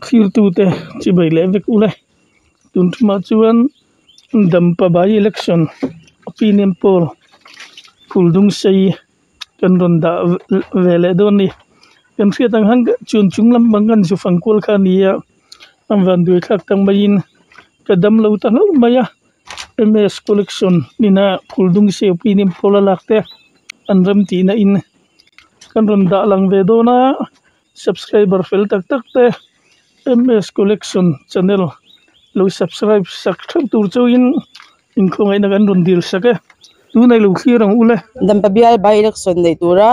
Thirtute chibai leh vek ule tun tumah chuan Dampa by election opinion poll Phuldung sei kan rawn dah ve leh dawn a ni. Kan hriat ang han chuan chung lam pang kan zu fang kual kha a ni a a van duai thlak tak maiin ka dam lo ta hlauh mai a M_S collection ina Phuldung sei opinion poll a lak te an rem tihna in kan rawn dah lang ve dawn a. Subscriber fel tak tak te MS collection channel lo subscribe sak theuh tur chauhin inkhawngaihna kan rawn dil sak e tunah ilo thlir ang ule. Dampa bial by election neih tura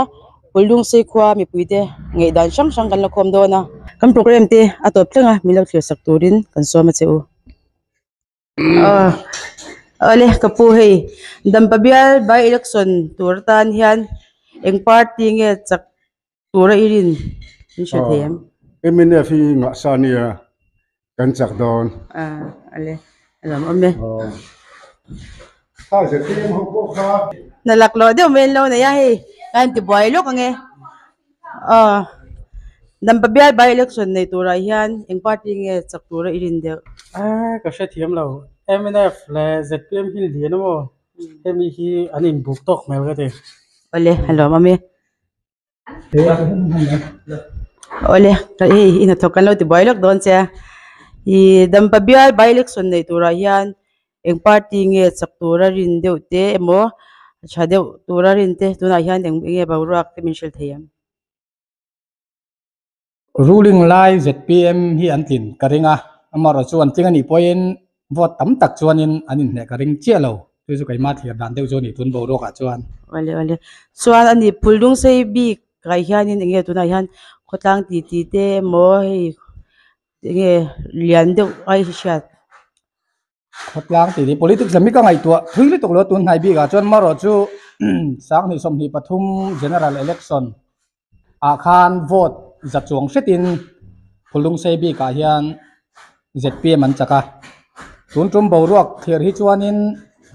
Pawlungsei khua mipuite ngaihdan hrang hrang kan la khawm dawn a. Kan programme te a tawp thleng a min lo thlir sak turin kan sawm a che u. Awle ka pu hei Dampa bial by election tur atan hian eng party nge chak Tura i rin min hre thei em? Mnf hi ngahsa nia kan chak dawn. Ale a lo awm e. Kha ZPM ho pawh kha. Hna lak loh deuh mai an lo nei a hei ka inti buai lawk ang e. Aw Dampa bial by election nei turah hian eng party nge chak tura i rin deuh? Ka hrethiam lo. Mnf leh ZPM hi lian emaw hemi hi an inbuk tawk hmel ka ti. Awle a lo awm e. Awle hei i hnathawk kan lo ti buai lawk dawn che a ih dampa bial by election neih turah hian eng party nge chak tura rin deuh te emaw tha deuh tura rin te tunah hian eng nge boruak te min hrilh thei ang. Ruling lai zpm hi an tlin ka ring a, amaherawhchu chu an tling anih pawhin vote tam tak chuanin an inhneh ka ring chiah lo, chu chu keimah thlir dan deuh chu a ni tun boruakah chuan. Awle awle, chuan ani Phuldung sei bik kai hianin enge tunah hian khawtlang titi te emaw hei enge lian deuh ai hriat. Khawtlang tih hi politics lam hi ka ngaihtuah thui lutuk lo tun hnai bikah chuan marawh chu sanghnih 23 general election ah khan vote za chuang hretin Phulungsei bikah hian zpm an chak a, tun tum boruak thlir hi chuanin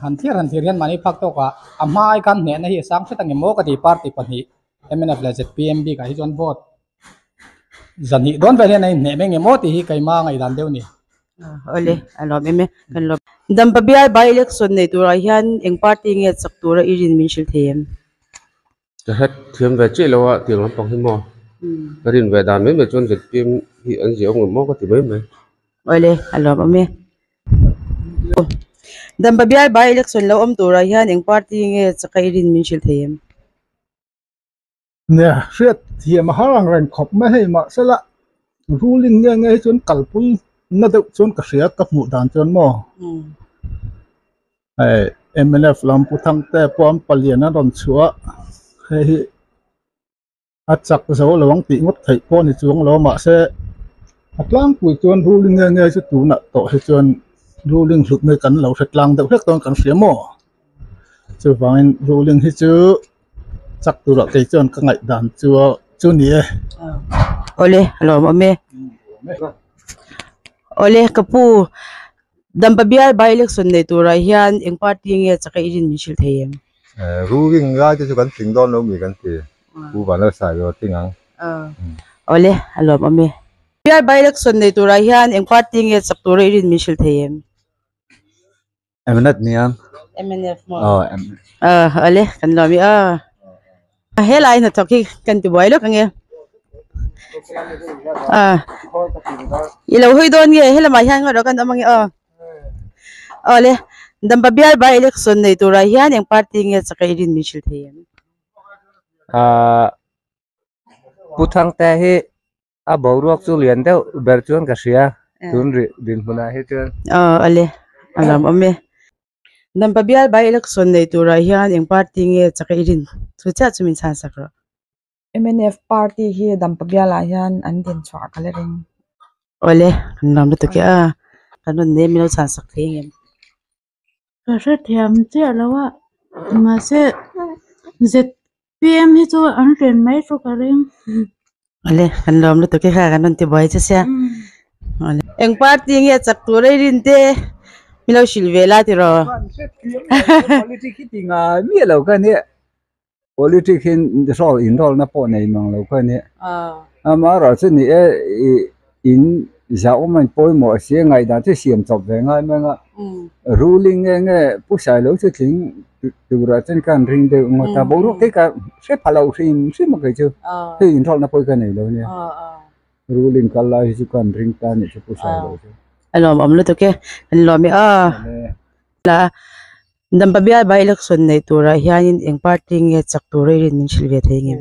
han thlir han thlir hian mahni phak tawkah a hma ai khan hnehna hi a sang hret ang em maw ka ti party pahnih mnf leh zpm bikah hi chuan vote Zahnih dawn vel hian a inhneh mai nge maw tih hi keima ngaihdan deuh a ni. Awle, a lawm em e, kan lawm. Dampa bial by election nei turah hian eng party nge chak tura i rin min hrilh thei em? Ka hret thiam ve chiah lo a tiang lampang hi maw? Ka rin ve dan mai mai chuan zpm hi an ziah awm ngem maw ka ti mai mai. Awle, a lawm awm e. Dampa bial by election lo awm turah hian eng party nge chaka i rin min hrilh thei em? Nia, hriat thiam a har ang reng khawp mai hei mahsela ruling nge nge hi chuan kalpui na deuh chuan ka hria ka hmuh dan chuan maw hei mnf lam pu Thangte pawh an palian an rawn chhuah a hei hi a chak zo lo ang tih ngawt theih pawh a ni chuang lo mahse a tlangpui chuan ruling nge nge chu tunah tawh hi chuan ruling hlutna hi kan lo hre tlang deuh hlek dawn kan hria maw chuvangin ruling hi chu. Chak turah kei chuan ka ngaih dan chu chu ni e. Awle a lawm awm e. Awle ka pu Dampa bial by election nei turah hian eng party nge chak a i rin min hrilh thei em? Ruling lai te chu kan tling dawn lo mi kan ti. Pu Vanlalsai rawh tling ang. Awle a lawm awm e. Bial by election nei turah hian eng party nge chak tura i rin min hrilh thei em? MNF nia. MNF maw? Aw MNF. Aw ale kan lawm i aw. Helai hnathawk hi kan ti buai lawk ange. A i lo hawi dawn nge helamah hian ngaw rawh kan awm ange aw. Awle Dampa bial by election nei turah hian eng party nge chak a i rin min hrilh thei em? Ahh Pu Thangte hi A boruak chu lian deuh ber chuan ka hria tun rih dinhmunah hi chuan. Aw ale a lawm awm e. Dampa bial by election nei turah hian eng party nge chak a i rin chu chiah chu min chhan sak rawh. Mnf party hi Dampa bialah hian an din chhuah ka la ring. Awle kan lawm lutuk e a kan rawn nei min lo chhan sak thei ang em. Ka hrethiam chiah lo a mahse zpm hi chu an hren mai chu ka ring. Awle kan lawm lutuk e kha kan rawn ti buai che sia. Eng party nge chak tur a i rin te min lo hrilh ve la tiraw. Politics hi ti ngai miah lo kha nia politics hi role in role na pawh nei mang lo kha nia amaherawhchu ni e in. Zahawm an pawimawh a sia ngaihdan chu siam chawp ve ngai mai anga ruling nge nge pu Sailo chu tling turah chuan ka han ring deuh ngawt a boruak te ka hre pha lo hrim hrim a kei chu hei inrawlhna pawh hi ka nei lo ania ruling kal lai hi chu ka han ring ta anih chu pu Sailo chu. A lawmawm lutuk e kan lawm e aw la Dampa bial by election neih turah hianin eng party nge chak tur a rin min hrilh ve thei ngem?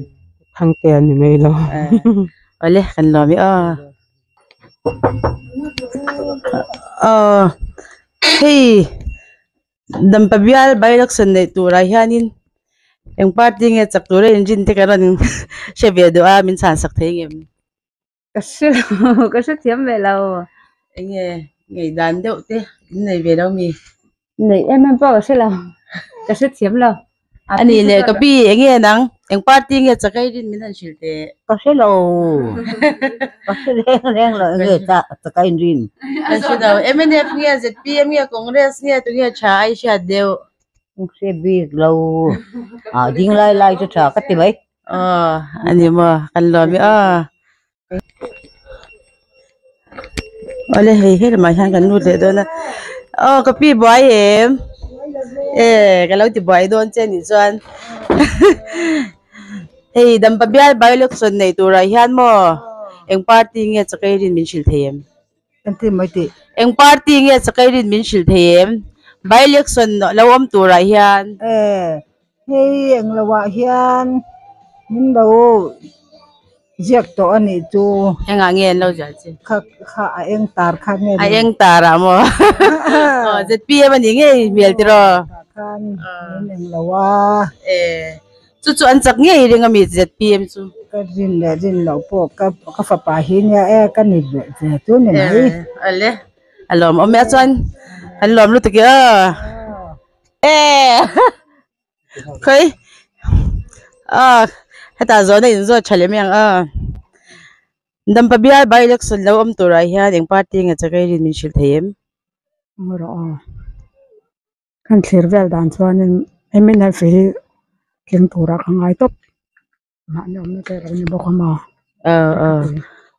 Thangte a ni mai lo. Awle kan lawm e aw. Aw hei Dampa bial by election neih turah hianin eng party nge chak tur a inrin te ka rawn hre ve duh a min chhan sak thei ngem? Ka hre lo, ka hre thiam ve lo. Enge ngaihdan deuh te in nei ve lo mi? Neih em em pawh ka hre lo, ka hre thiam lo. A nih leh ka pi enge nang eng party nge chakai rin min han hrilh teh? Ka hre lo, ka hre reng reng lo enge chakai rin. Ka hre lo, mnf nge zpm nge Congress nge tunge tha a i hriat deuh? Ka hre bik lo, ah ding lai lai chu tha ka ti mai. Aw a ni maw kan lawm e aw awle hei he lamah hian kan lut leh dawn a aw ka pi buai em e ka lo ti buai dawn che anih chuan hei dampa bial by election nei turah hian maw eng party nge chakai rin min hrilh thei em Engtin mai tih? Eng party nge chakai rin min hrilh thei em? By election lo awm turah hian. E, hei eng lohah hian min lo ziak tawh a nih chu. Engah nge an lo ziah che? Kha kha a eng tar kha nge ni? A eng tar ah maw? Aw ZPM a nih ngei hmel tiraw? Khan min eng lo a. E. Chu chu an chak ngei ring a mi ZPM chu. Ka rin leh rin loh pawh ka ka fapa hi nia e ka ni ve ve chu ni mai. Ale a lawm awm e a chuan an lawm lutuk e aw e khawi aw hetah zawhna in zawt tha leh mai ang aw Dampa bial by election lo awm turah hian eng party nge chakai rin min hrilh thei em? Ngaw rawh aw. Kan thlir vel dan chuanin mnf hi tling turah ka ngai tawp mahni awmna te alo ni bawk a maw. Aw aw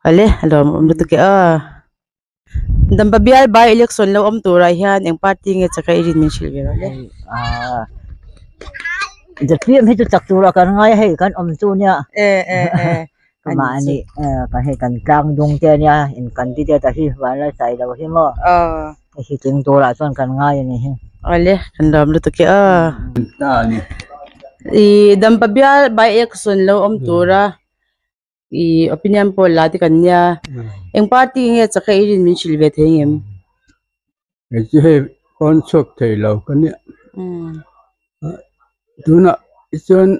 ale a lawmawm lutuk e aw Dampa bial by election lo awm turah hian eng party nge chak a i rin min hrilh ve rawh le. Aaa ZPM hi chu chak turah kan ngai a hei kan awm chu nia. E e e Mahni kan hei kan tlang dung te ania in candidate a hi vanlai sai lo hi maw hei hi tling turah chuan kan ngai a ni hi. Awle kan lawm lutuk e aw. Ih dampa bial by election lo awm tura ih opinion poll la te kan nia eng party nge chak a i rin min hrilh ve thei ngem? Hei chu hei pawn chhuak thei lo ka nia tunah hi chuan.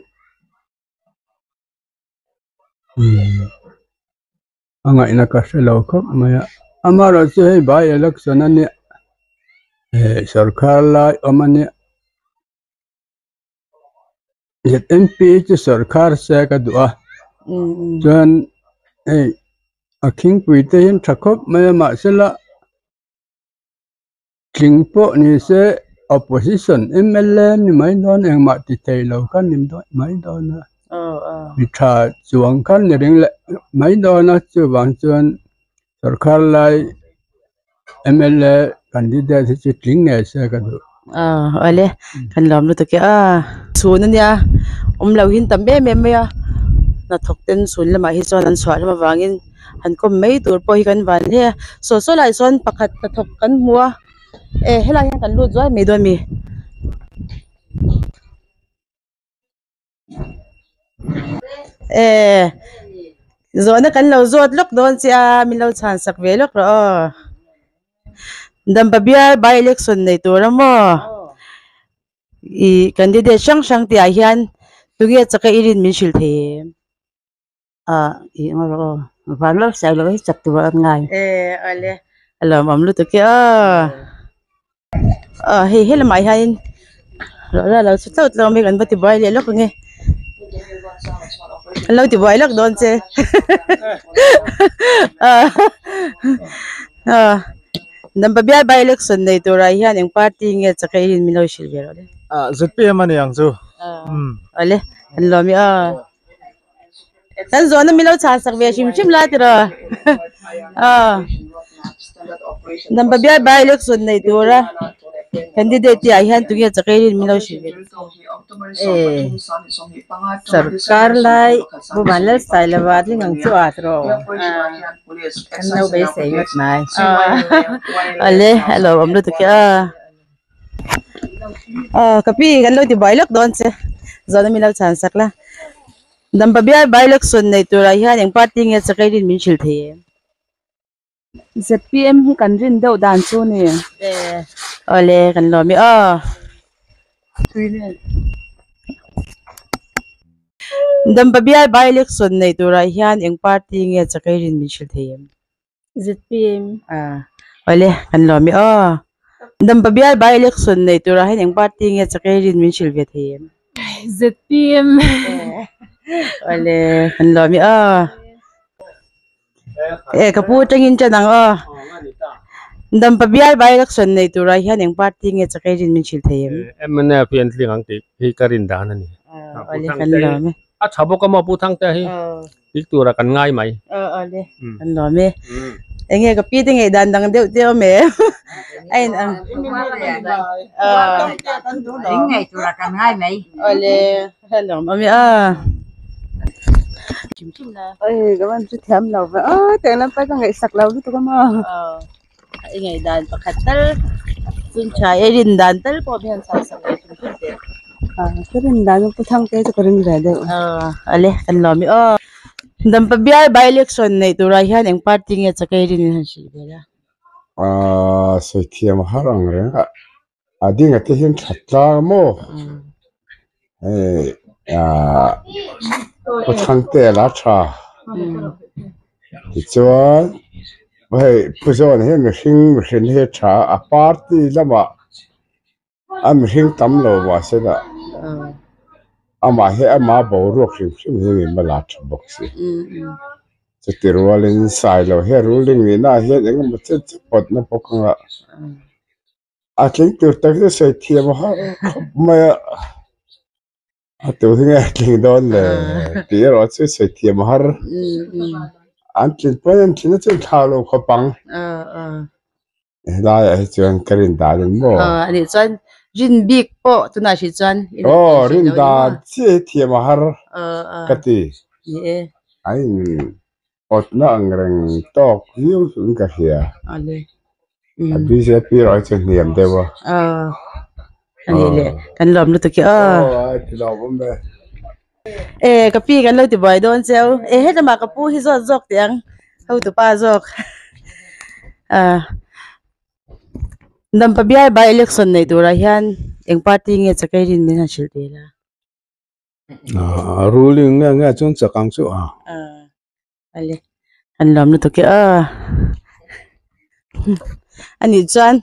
A ngaihna ka hre lo khawp mai a amaherawh chu hei by election a nia eh sawrkar lai awm a nia Z_M_P chu sawrkar se ka duh a chuan hei a khingpui te hian tha khawp mai a mahsela. Tling pawh ni se opposition mla ni mai dawn engmah ti thei lo kha ni mai dawn a mi tha chuang kha ni ring leh mai dawn a chuvang chuan sorkar lai mla candidate hi chu tling ngei se ka duh. Aw awle kan lawm lutuk e aw chhun ania awm lo hi an tam em em mai a hnathawk ten chhun lamah hi chuan an chhuah hlawm avangin. Han kawm mai tur pawh hi kan van hle a saw saw lai sawn pakhat hnathawk kan hmu a e helai hian kan lut zuai mai dawn a mi e zawhna kan lo zawt lawk dawn che a min lo chhan sak ve lawk rawh aw dampa bial by election nei tur a maw ih candidate hrang hrang tih ah hian tunge chak a i rin min hrilh thei em. Ah ih ngaw rawh aw van lo sai lo hi chak tur an ngai. E ale a lawmawm lutuk e aw aw hei he lamah hianin rawh la lo chu tlauh tlauh mai kan va ti buai leh lawk ange an lo ti buai lawk dawn che aw dampa bial by election nei turah hian eng party nge chak a in min lo hrilh ve rawh le. Ah zpm a ni ang chu. Ale an lawm e aw. Kan zawhna min lo chhan sak ve hrim hrim la tiraw aw. Dampa bial by election nei tura candidate te ah hian tunge chakai rin min lo hrilh ve E sarkar lai Pu Vanlalsailova tling ang chu a tawh kan lo beisei ngawt mai. Ale a lo awm lutuk e a aw ka pi kan lo ti buai lawk dawn che zawhna min lo chhan sak la Dampa bial by election nei turah hian eng party nge chakai rin min hrilh thei em? ZPM hi kan rin deuh dan chu ni. Awle kan lawm e aw. Dampa bial by election nei turah hian eng party nge chakai rin min hrilh thei em? ZPM. Awle kan lawm e aw. Dampa bial by election nei turah hian eng party nge chakai rin min hrilh ve thei em? ZPM. Awle kan lawm e aw. E ka pu atangin tan ang aw. Dampa bial by election nei turah hian eng party nge chakai rin min hrilh thei em? MNF hi an tling ang tih hi ka rin dan a ni. Awle kan lawm e. A tha bawk a maw Pu Thangte hi tih tura kan ngai mai. Awle kan lawm e. Enge ka pi te ngei dan dang deuh te awm em? A in ang. Tling ngei tura kan ngai mai. Awle kan lawm awm e a. Oi ka van chu thiam lo ve a teng lam pai ka ngaihsak lo lutuk a maw. I ngaih dan pakhat tal chun tha e rin dan tal pawh hian chhan sak ve hrim hrim teh. Ka rin dan chu Pu Thangte chu ka ring ve deuh. Ale kan lawm i aw. Dampa bial by election neih turah hian eng party nge chakai rin in han hrilh vel a? Sawi thiam har ang reng a, a dinga te hian that tlang maw? Hei Pu Thangte a la tha. Tichuan hei Pu Zawn hi mihring mihring hi a tha a, a party lamah a mihring tam lo mahse lah amah hi ama boruak hrim hrim hi mi hma la tha bawk si. Chuti rualin Sailo hi a ruling nihna ah hian engemaw chen chu pawtna bawk anga a tling tur tak chu sawi thiam a har khawp mai a, a tu hi nge a tling dawn le tih erawh chu sawi thiam a har. An tlin pawn an tlin a chu an thlau lo khawp ang. Helaiah hi chuan ka rin dan in maw? Aw anih chuan rin bik pawh tunah hrih chuan Aw rin dan chiah hi thiam a har ka ti. Ni e. A in awtna ang reng tawk viau in ka hria. Awle. A bjp erawh hi chu hniam deuh a. Aw anih leh kan lawm lutuk i aw. Aw a ti lawm awm e. E ka pi kan lo ti buai dawn cheu e hetlama ka pu hi zawt zawk teh ang hotupa zawk ah Dampa bial by election nei turah hian eng party nge chakai rin min han hrilh tel a. Ah ruling nge nge chuan chak ang chu a. Ah ale an lawm lutuk e aw anih chuan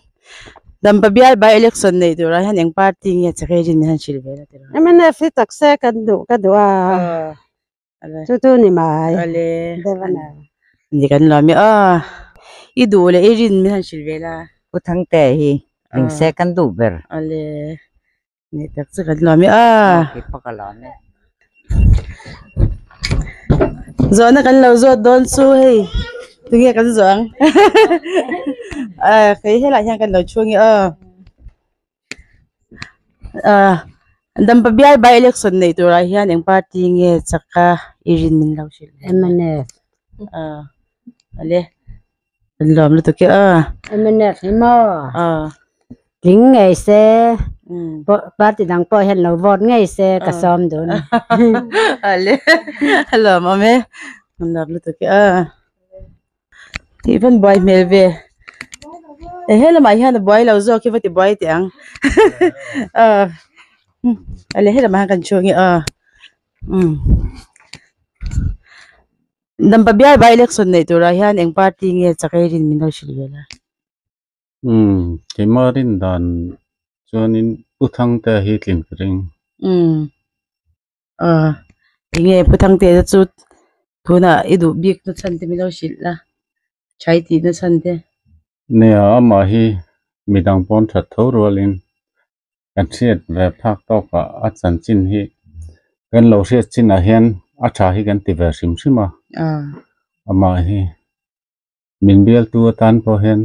Dampa bial by election nei turah hian eng party nge chakai rin min han hrilh ve la tiraw. MNF hi tak se kan duh ka duh a chu chu ni mai ale ni kan lawm e aw i duh leh i rin min han hrilh ve la. Pu Thangte hi eng se kan duh ber. Ale Ni tak chu kan lawm e a. Zawhna kan lo zawt dawn chu hei tunge kan zawh ang kei helaiah hian kan lo chhung e aw Dampa bial by election neih turah hian eng party nge chak a i rin min lo hrilh MNF ale Kan lawm lutuk e aw. MNF hi maw? Aw. Tling ngei se, party dang pawh hian lo vote ngei se ka sawm dun. Ale, a lawm awm e. Kan lawm lutuk e aw. Tih van buai hmel ve. E he lamah hian a buai lo zawk hi va ti buai teh ang. Aw. Ale he lamah hian kan chhung e aw. Dampa bial by election neih turah hian eng party nge chakai rin min lo hrilh vel a? Umm keimah rin dan chuanin Pu Thangtea hi tlin ka ring. Umm aw enge Pu Thangtea te chu tunah i duh bik na chhan te min lo hrilh la tha i tih na chhan te. Nia amah hi midang pawn that tho rualin kan hriat ve phak tawkah a chanchin hi kan lo hriat chinah hian a tha hi kan ti ve hrim hrim a, amah hi min bialtu atan pawh hian.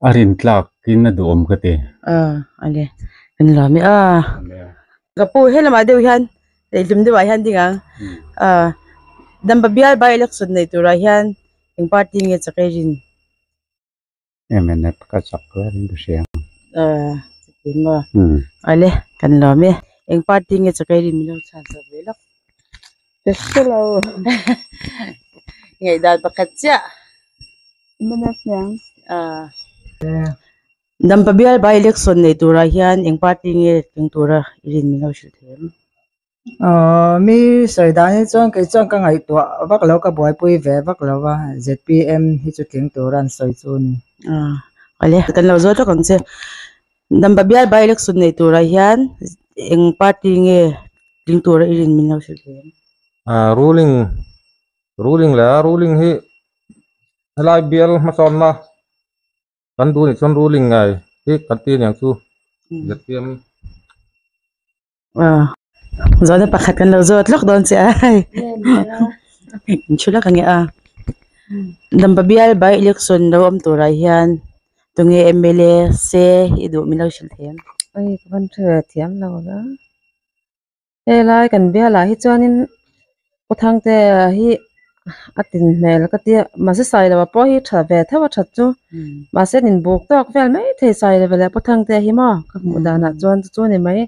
A rin tlak in a duhawm ka ti. Aw ale kan lawm e aw. Ka pu helamah deuh hian lehhlum deuhah hian ding ang aw Dampa bial by election nei turah hian eng party nge chak ei rin? MNF ka chak ber in ka hria. Aw chuti maw ale kan lawm e. Eng party nge chak ei rin min lo chhan chak ve lawk. Ka hre lo. Ngaihdan pakhat chiah. MNF niang. Aw. Dampa bial by election nei turah hian eng party nge tling tura i rin min lo hrilh thei em? Aw mi sawi dan hi chuan kei chuan ka ngaihtuah vak lo ka buaipui ve vak lo va ZPM hi chu tling tura an sawi chu a ni. Aw awle kan lo zawt lawk ang che. Dampa bial by election nei turah hian eng party nge tling tura i rin min lo hrilh thei em? Aaa ruling ruling leh a ruling hi helai bial hmasawnna kan duh anih chuan ruling ngai hi kan ti aniang chu ZPM. Aw zawhna pakhat kan lo zawt lawk dawn che a hei in thu lawk ange a Dampa bial by election lo awm turah hian tunge M L A se i duh min lo hrilh thei em? Hei ka van hre ve thiam lo a helai kan bialah hi chuanin Pu Thangtea hi a tin hmel ka tia mahse Sailova pawh hi tha ve theuh a that chu mahse an inbuk tawk vel mai thei Sailova leh Pu Thangtea hi maw ka hmuh danah chuan chu chu a ni mai.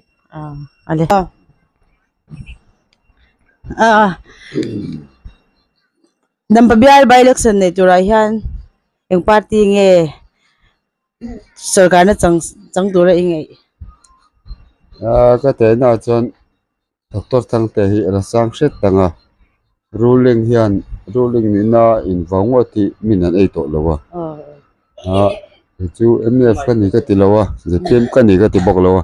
Dampa bial by election nei turah hian eng party nge sorkarna chang chang tura i ngaih? Ka tehna chuan Doctor Thangte hi a la sang hret tang a, ruling hian ruling nihna invau ngawt hi min an ei tawh lo a, ah kei chu mnf ka ni ka ti lo a, zpm ka ni ka ti bawk lo a,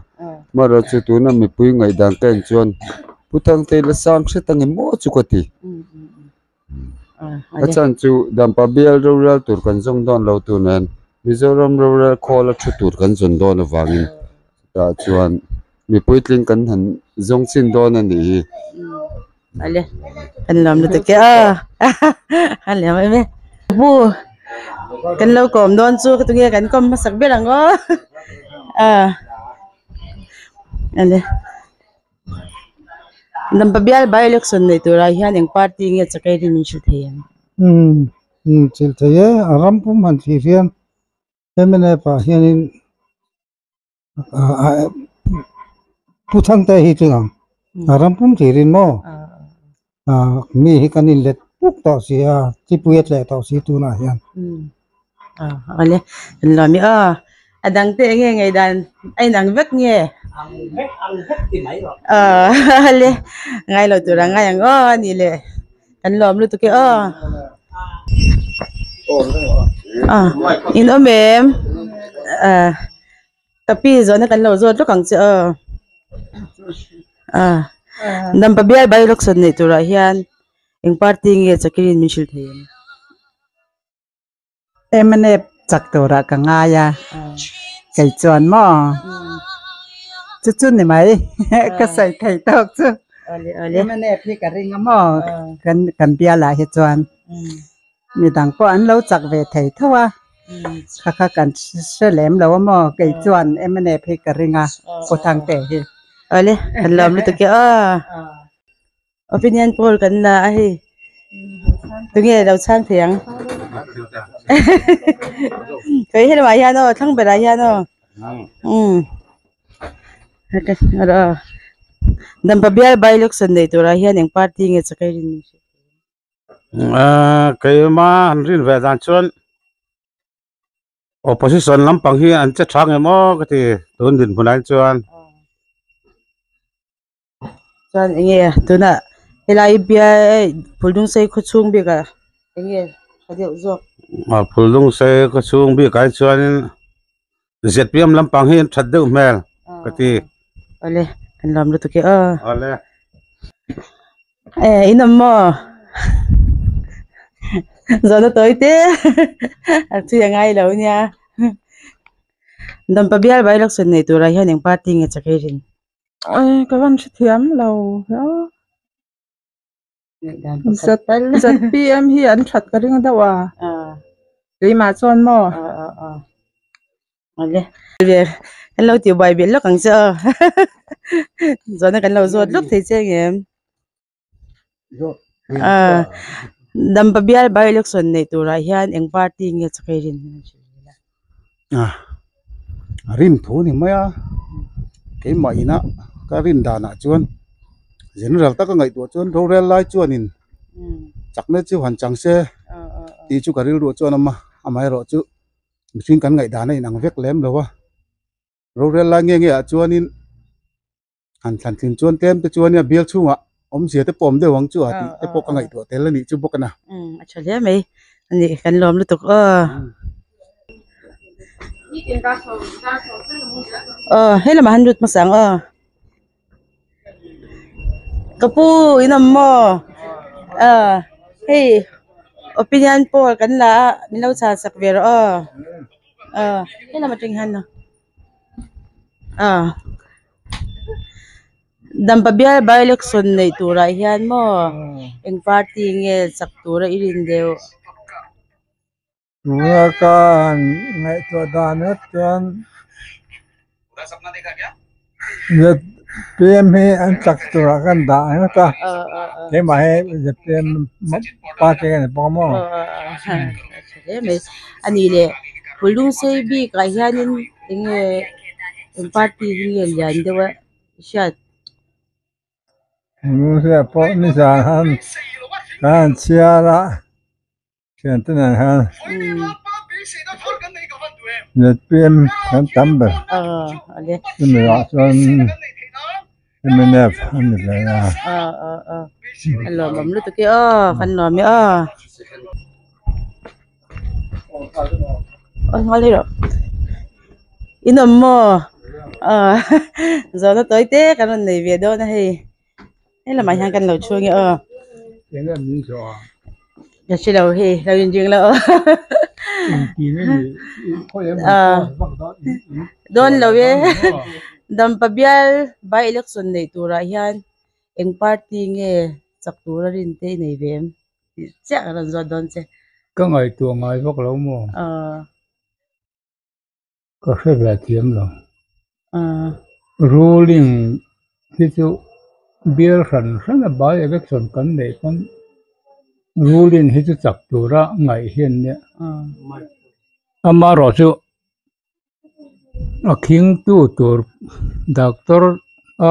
amaherawhchu tuna mipui ngaihdan ka en chuan Pu Thangte hi la sang hret ang em maw chu ka ti. A chhan chu Dampa bial rorel tur kan zawng dawn lo tur nen Mizoram rorel khawl a thu tur kan zawn dawn avangin chutah chuan mi puitling kan han zawng chin dawn a nih hi. Ale kan lawm lutuk e aw a lem em e pu kan lo kawm dawn chu ka tunge kan kawm hmasak ber ang aw ale. Dampa bial by election nei turah hian eng party nge chak ei rin min hrilh thei ang? Umm umm hrilh thei e, a ram pum han thlir hian mnf ah hianin Pu Thangte hi tling ang, a ram pum thlirin maw mi hi kan inlet puk tawh si a, chipui a tleh tawh si tunah hian. Awle kan lawm i aw a dang te enge ngaihdan a inang vek nge? Ang vek ang vek ti mai rawh. Awle ngai lo tur ang ngai ang aw a nih leh kan lawm lutuk e aw. In awm em? Ka pi zawhna kan lo zawt lawk ang che aw. Dampa bial by election neih turah hian eng party nge chakirin min hrilh thei em? Mnf chak turah ka ngai a, kei chuan maw chu chu ni mai ka sawi thei tawk chu. Mnf hi ka ring a maw kan bialah hi chuan midang pawh an lo chak ve thei tho a, kha kha kan hre lem lo a maw kei chuan mnf hi ka ring a Pu Thangte hi. Awle kan lawm lutuk e aw. Opinion poll kan la a hei tunge lo chhang thei ang kei helamah hian aw thlang berah hian aw umm Dampa bial by election nei turah hian eng party nge chak ei rin min hrilh thei ang keimah han rin ve dan chuan opposition lampang hi an che tha ngem aw ka ti tun dinhmunah hi chuan. Chuan eng nge tunah helai bial Phuldungsei khaw chhung bikah eng nge tha deuh zawk. A Phuldungsei khaw chhung bikah hi chuanin zpm lampang hi an that deuh hmel ka ti. Awle kan lawm lutuk e aw. Awle. E in awm maw zawhna tawi te a thui a ngai lo nia. Dampa bial by election nei turah hian eng party nge chak ei rin? Ka van hrethiam lo zpm hi an that ka ring deuh a keimah chuan maw. Awle ve kan lo tih buai belh lawk ang che aw zawhna kan lo zawt lawk thei che ang em ah Dampa bial by election neih turah hian eng party nge chakai rin ah rin thu ni mai a keimah ina ka rin danah chuan general taka ngaihtuah chuan rorel lai chuanin chakna chu han chang se tih chu ka rilruah chuan a awm a amaherawhchu mihring kan ngaihdan a inang vek lem lo a rorel lai nge nge ah chuanin han thlan thin chuan tlem te chuan a bial chhungah awmzia te pawh awm deuh ang chu a tih te pawh ka ngaihtuah tel a nih chu bawk a na. Umm a tha hle mai a ni kan lawm lutuk aw. Aw he lamah han lut hmasa ang aw. Ka pu in awm maw? Aw hei opinion poll kan la a min lo chhan sak ve rawh aw. Aw he lam atang hian aw Dampa bial by election neih turah hian maw eng party nge chak tura i rin deuh? Tuna ka han ngaihtuah dan ngawt chuan zpm hi an chak turah kan dah ngawt a, keimah hi zpm party ka ni bawk a maw? A nih leh Phulungsei bikah hianin eng nge eng party hi nge lian deuh a hriat? Phulungsei pawh nizan han kan han chhiar a. Thiante nen hian zpm kan tam ber chumi ah chuan mnf a ni ve a. A lawmawm lutuk e aw kan lawm e aw aw nghal rawh in awm maw aw zawhna tawi te kan rawn nei ve dawn a hei. He lamah hian kan lo chhung e aw. Eng em ni zawh a? Ka hre lo hei, lo inring lo aw. Dawn lo e. Dampa bial by election neih turah hian eng party nge chak tura rin te i nei ve em? Tih chiah ka rawn zawt dawn che. Ka ngaihtuah ngai vak lo maw? Ka hre ve thiam lo. Ruling hi chu bial hran hran a by election kan neih pawn ruling hi chu chak tura ngaih hian nia. Amaherawh chu a khingtu tur Doctor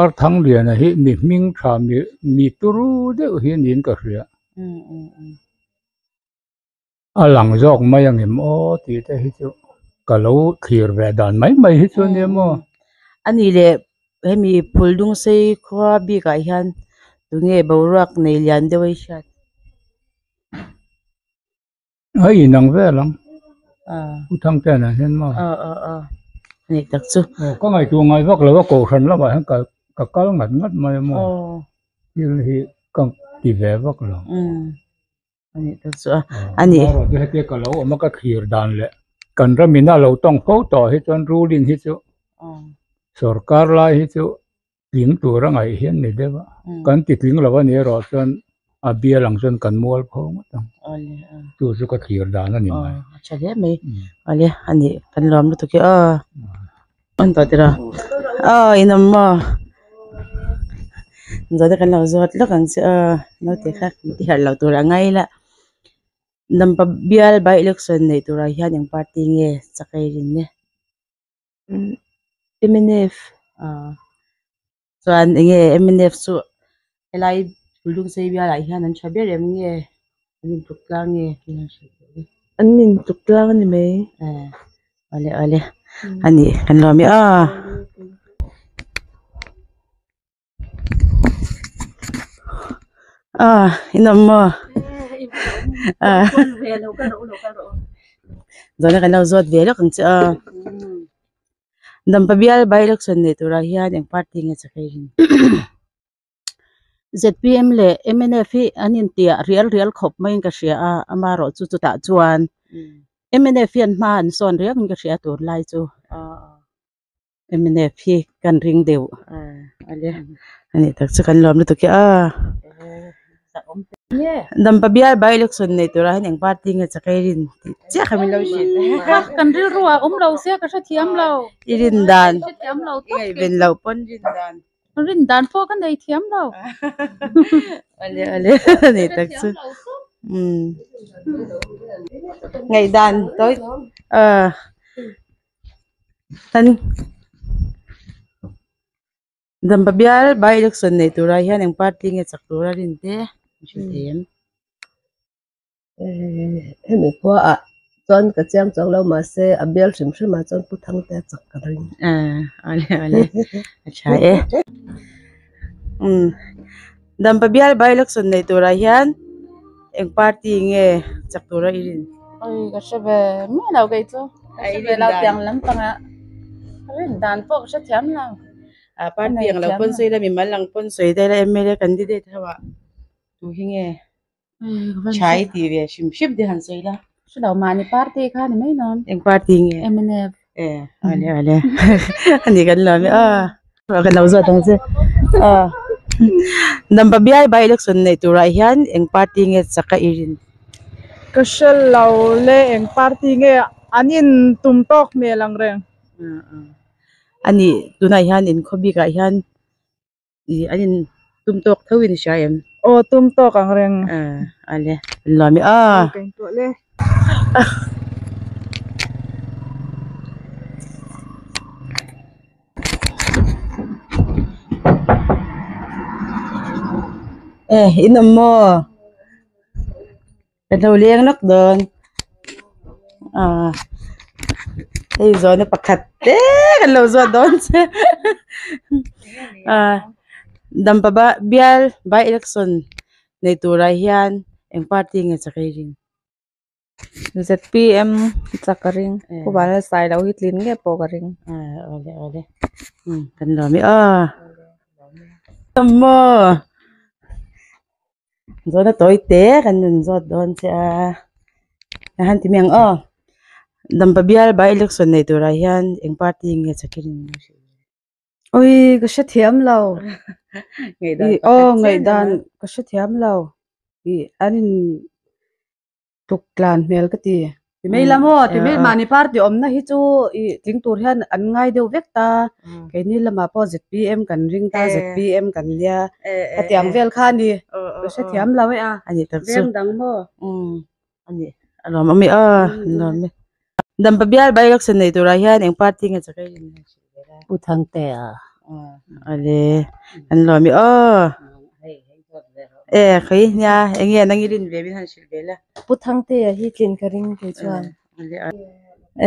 R Thangliana hi mi hming tha mi turu deuh hi niin ka hria. A lang zawk mai ang em aw tih te hi chu ka lo thlir ve dan mai mai hi chu ania maw. A nih leh hemi Phuldungsei khua bikah hian tunge boruak nei lian deuh a i hriat? A inang vel ang. Pu Thangtena hian maw? Aw aw aw a nih tak chu. Aw ka ngaihtuah ngai vak lo a kohhran lamah hian ka ka kal ngat ngat mai a maw? Thil hi ka ti ve vak lo. Ani tak chu a ani. Erawh chu hetia ka lo awm a ka thlir dan leh kan ramin a lo tawng fo tawh hi chuan ruling hi chu sorkar lai hi chu tling tur a ngaih hian ni deuh a kan ti tling lo a ni erawh chuan a bial ang chuan kan mual pho ngawt ang chu chu ka thlir dan a ni mai. A tha hle mai awle ani kan lawm lutuk e aw an tawh tiraw aw inawm maw. Zawhte kan lo zawt lawk ang che aw naute kha kan ti harh loh tur a ngai la Dampa bial by election neih turah hian eng party nge chak ei rin nge mnf aw chuan eng nge mnf chu helai Lungsei bialah hian an tha ber em nge an intluk tlang nge tih an hrilh tawh e. An intluk tlang a ni mai. Eh awle awle a ni kan lawm e aw. Aw in awm maw? Ah zawhna kan lo zawt ve lawk ang che aw. Dampa bial by election neih turah hian eng party nge chak ei rin? Zpm leh mnf hi an intiah rial rial khawp maiin ka hria a, amaherawh chu chutah chuan mnf hian hma an sawn riau in ka hria tur lai chu mnf hi kan ring deuh a ni tak chu kan lawm lutuk e a. Dampa bial by election nei turah hian eng party nge chakei rin tih chiah kha min lo hrilh. Kan rilru ah awm lo sia ka hrethiam lo. I rin dan. Hrethiam lo I ngaihven loh pawn rin dan. Rin dan pawh ka nei thiam lo. Ale ale nei tak chu. Umm. Ngaihdan tawi ah kan Dampa bial by election nei turah hian eng party nge chak tura rin te an hrilh thei em? Hemi khua ah chuan ka chiang chuang lo mahse a bial hrim hrim ah chuan Pu Thangte a chak ka ring. Awle awle a tha e. Umm Dampa bial by election nei turah hian eng party nge chak tura i rin? Oi ka hre ve miah lo kei chu. Ka hre ve lo tiang lampangah rin dan pawh ka hre thiam lo. A party ang lo pawn sawi la mimal ang pawn sawi daih la mla candidate ho ah tu hi nge Chai tih ve hrim hrim te han sawi la. Hre lo mahni party kha ni mai dawn. Eng party nge? Mnf. E awle awle ani kan lo ami a. Kan lo zawt ang che. A Dampa bial by election neih turah hian eng party nge chak a i rin? Ka hre lo le eng party nge an in tum tawk hmel ang reng. Ani tunah hian in khaw bikah hian Ih an in tum tawk tho in hria em? Aw tum tawk ang reng. Ah ale lawm i ah. Ka in tuah le. Eh in awm maw? Ka lo leng lawk dawn ah hei zawhna pakhat te kan lo zawt dawn che ah Dampa bial by election nei turah hian eng party nge chak ei ring? ZPM chak ka ring Pu Vanlalsailo hi tlin nge pawh ka ring. Awle awle kan lawm e aw. Maw. Zawhna tawi te kan rawn zawt dawn che a a han ti mai ang aw Dampa bial by election nei turah hian eng party nge chakir in lo hrilh ve Ui ka hrethiam lo aw ngaihdan ka hrethiam lo ih an in tuk tlan hmel ka ti. Ti mai la maw? Ti mai mahni party awmna hi chu ih tling tur hian an ngai deuh vek ta. Keini lamah pawh ZPM kan ring ta, ZPM kan nia. Hetiang vel kha a ni. Ka hrethiam lo e a. A ni tak chu. Veng dang maw? Umm a ni. A lawm awm e aw. A lawm e. Dampa bial by election nei turah hian eng party nge chak ei in Pu Thangtea. Ale an lawm e aw. E khawi nia eng nge nang i rin ve min han hrilh ve la. Pu Thangtea hi tlin ka ring kei chuan.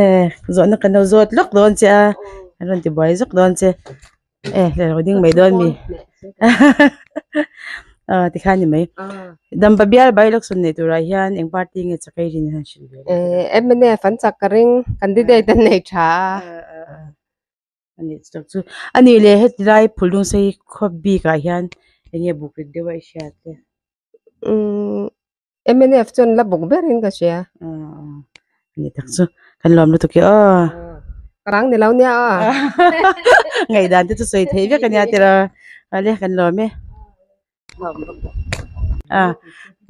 E zawhna kan lo zawt lawk dawn che a an rawn ti buai zawk dawn che. E hle lo ding mai dawn mi aw tikhan ni mai. Dampa bial by election nei turah hian eng party nge chak ei rin han hrilh ve la. Mnf an chak ka ring candidate an nei tha a. Ani chu tak chu ani leh heti lai phulung sei khaw bikah hian eng nge buk rit deuh a i hriat te. Umm mnf chuan la buk berin ka hria. Ani tak chu kan lawm lutuk e aw. Ka rang ni lo nia aw. Ngaihdan te chu sawi theih vek ania tiraw ale kan lawm e. A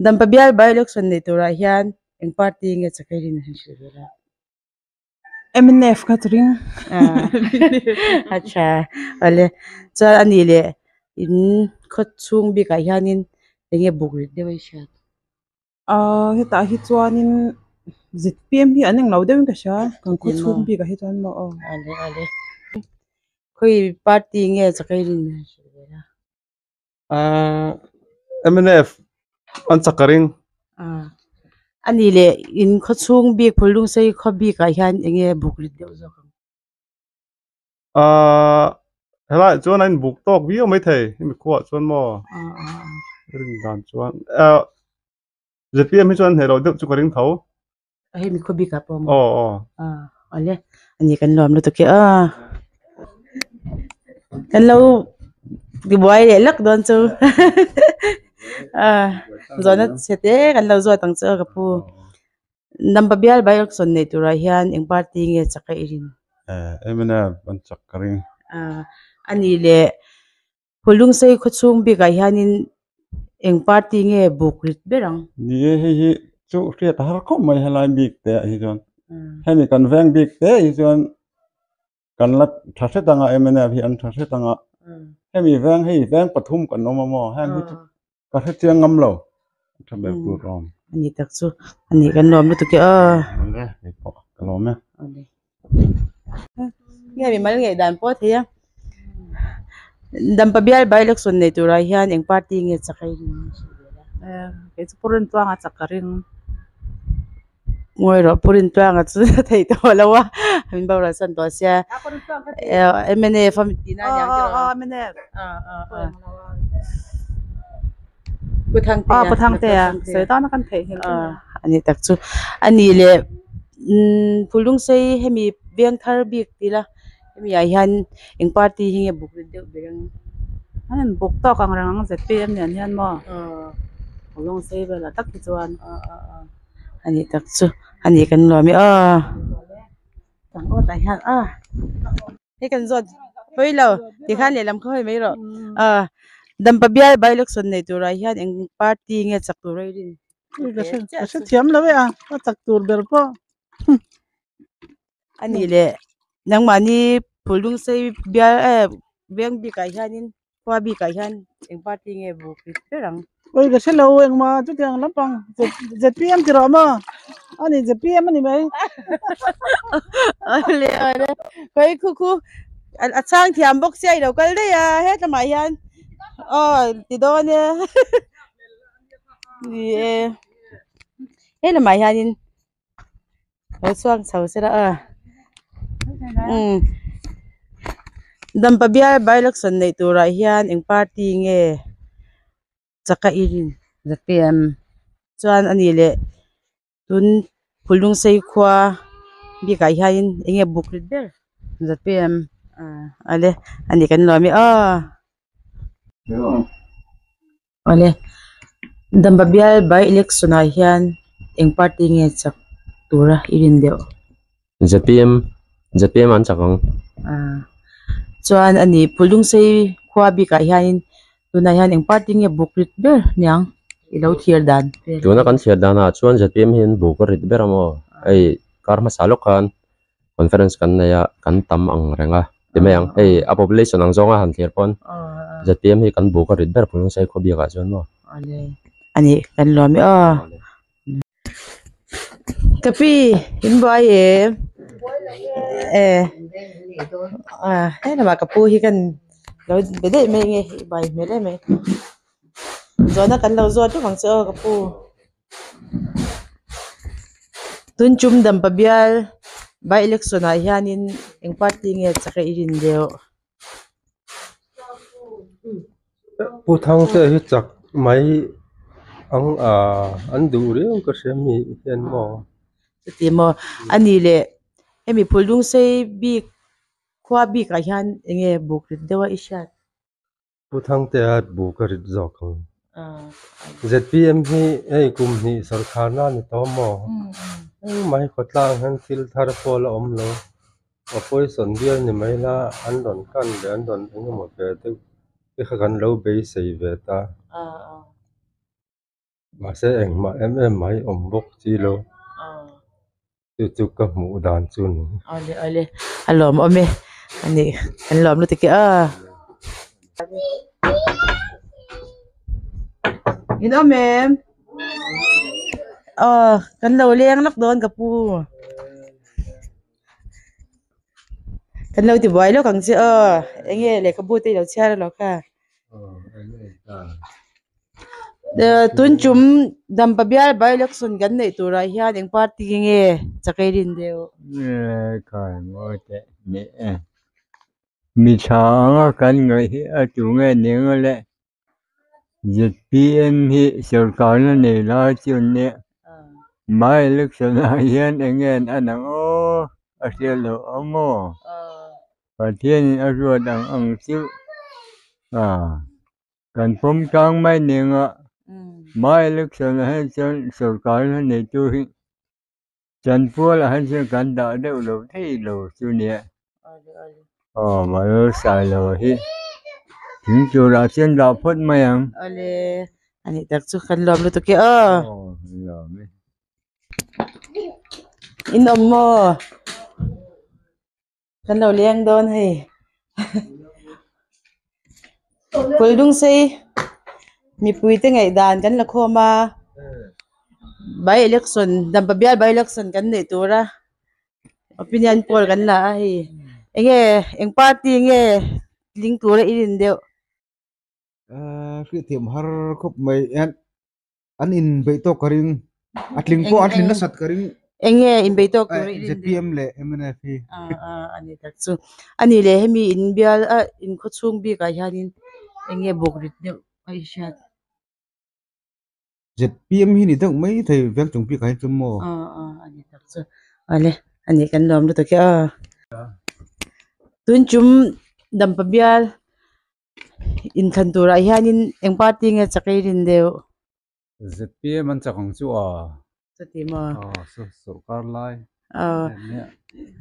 Dampa bial by election nei turah hian eng party nge chakei rin han hrilh ve la. Mnf kha chu ring. Acha awle chuan ani leh in khaw chhung bikah hianin eng nge buk rit deuh a i hriat? Ahh hetah hi chuanin ZPM hi an englo deuhin ka hria kan khaw chhung bikah hi chuan maw aw. Awle awle khawi party nge chakei rin a hrilh ve la? Ahh mnf an chak ka ring. Ahh ani leh in khaw chhung bik phulung sei khaw bikah hian eng nge buk rit deuh zawk ang? Ahh helaiah chuan a inbuk tawk viau maithei hemi khuaah chuan maw rin dan chuan ahh zpm hi chuan hneh loh deuh chu ka ring tho. Hei mi khaw bikah pawh maw? Aw aw. Ah awle ani kan lawm lutuk e aw. Kan lo tibuai leh lawk dawn chu ah zawhna chhe te kan lo zawt ang chu aw ka pu. Number bial by election nei turah hian eng party nge chak a i rin? Eh mnf an chak ka ring. Ah ani leh Phulungsei khaw chhung bikah hianin Eng party nge buk rit ber ang? Ni e, hei hi chu hriat a har khawp mai helai bik te ah hi chuan. Hemi kan veng bik te hi chuan kan la tha hret anga mnf hi an tha hret anga hemi veng hei veng pathum kan awm a maw heng hi chu ka hre chiang ngam lo tha ber tur a awm. Ani tak chu ani kan lawm lutuk e aw. Awle hei pawh ka lawm e. Nge mi mal ngei dan pawh a thei a. Dampa bial by election nei turah hian eng party nge chak a in Kei chu Pu Rintuanga chak ka ring. Ngawi rawh Pu Rintuanga chu a theih tawh lo a min boral san tawh sia mnf a tihna aniang tiraw. Aw mnf. Pu Thangtea. Aw Pu Thangtea sawi tana kan theih nghilh a ani tak chu ani leh Phulungsei hemi veng thar bik ti ila hemi ah hian eng party hi nge buk rit deuh ber ang. An in buk tawk ang reng ang zpm nen hian maw Phulungsei velah tak hi chuan. Ani tak chu ani kan nuam e aw tang awt ah hian a hei kan zawt pawi lo tikhan lehlam kha hawi mai rawh ah dampa bial by election nei turah hian eng party nge chak tur a i rin ka hre thiam lo e a a chak tur ber pawh ani leh nangmahni phulungsei bial eh veng bikah hianin Khua bikah hian eng party nge buk rit ber ang? Oi ka hre lo engmah chutiang lampang zpm ti rawh maw? Ani zpm a ni mai. Awle awle khawi khu khu a chhang thiam bawk sia i lo kal daih a hetlama hian aw ti dawn e ni e helamah hianin Lo chhuak chho sela a umm Dampa bial by election neih turah hian eng party nge chak a i rin zpm chuan a nih leh tun Phulungsei khua bikah hianin eng nge buk rit ber zpm ale a ni kan nuam e aw. Awle Dampa bial by election ah hian eng party nge chak tura i rin deuh? Zpm zpm an chak ang. Ah chuan ani Phulungsei khua bikah hianin tunah hian eng party nge buk rit ber niang i lo thlir dan vel. Tuna kan thlir danah chuan zpm hian buk a rit ber a maw? Hei kar hmasa lawk khan conference kan nei a kan tam ang reng a ti mai ang hei a population ang zawnga han thlir pawn zpm hi kan buk a rit ber Phulungsei khaw biakah chuan maw. Ani kan lawm e aw. Ka pi in buai em e he lamah ka pu hi kan lo be daih mai nge i bai hmel em mai zawhna kan lo zawt vek ang che aw ka pu. Tun chum dampa bial by election ah hianin eng party nge chak a i rin deuh? Pu Thangte hi chak mai ang a an duh riau ka hria mi hian maw? Chuti maw a nih leh hemi Phulungsei bik khua bikah hian eng nge buk rit deuh a i hriat? Pu Thangtea bu ka rit zawk ang. Zpm hi hei kum hnih sawrkharna a ni tawh maw? Engmah hi khawtlang hian thil thar pawh la awm lo. Opposition bial ni mai la an rawn kan leh an rawn eng emaw ve deuh te kha kan lo beisei ve ta. Mahse engmah em em mai awm bawk chi lo. Chu chu ka hmuh dan chu ni. Awle awle a lawm awm e ani an lawm lutuk e aw. In awm em? Aw kan lo leng lawk dawn ka pu. Kan lo ti buai lawk ang che aw eng nge lehkhabu te i lo chhiar alawk a. Tun tum Dampa bial by election kan neih turah hian eng party nge chakei rin deuh? Mi tha anga kan ngaih hi a tu nge ning le zpm hi sorkarna nei lai chuan nia by election ah hian eng nge an ang aw a hriat loh ang maw? Pathianin a ruat ang ang chu kan pawm tlang mai ning a by election ah hian chuan sorkarna neitu hi chanpual ah hian chuan kan dah deuh lo thei lo chu nia aw Malo Sailo hi thing turah chuan dah phawt mai ang. Awle. Ani tak chu kan lawm lutuk e aw. In awm maw? Kan lo leng dawn hei. Kul dung sei mipui te ngaih dan kan la khawm a. By election dampa bial by election kan neih tur a opinion poll kan la a hei. Enge eng party nge tling tura i rin deuh? Hriat thiam har khawp mai hian an inbeih tawk ka ring a tling pawh an tlin nasat ka ring. Eng nge inbeih tawk tur i rin? ZPM leh mnf hi. A ni tak chu. A nih leh hemi in bial a in khaw chhung bikah hianin eng nge buk rit deuh a i hriat? ZPM hi ni deuh mai thei veng chung bikah hian chuan maw? A ni tak chu. Awle a nih kan lawm lutuk e aw. Tun chum dampa bial Inthlan turah hianin eng party nge chak ei rin deuh? ZPM an chak ang chu a. Chuti maw? Aw sawrkar lai. Aw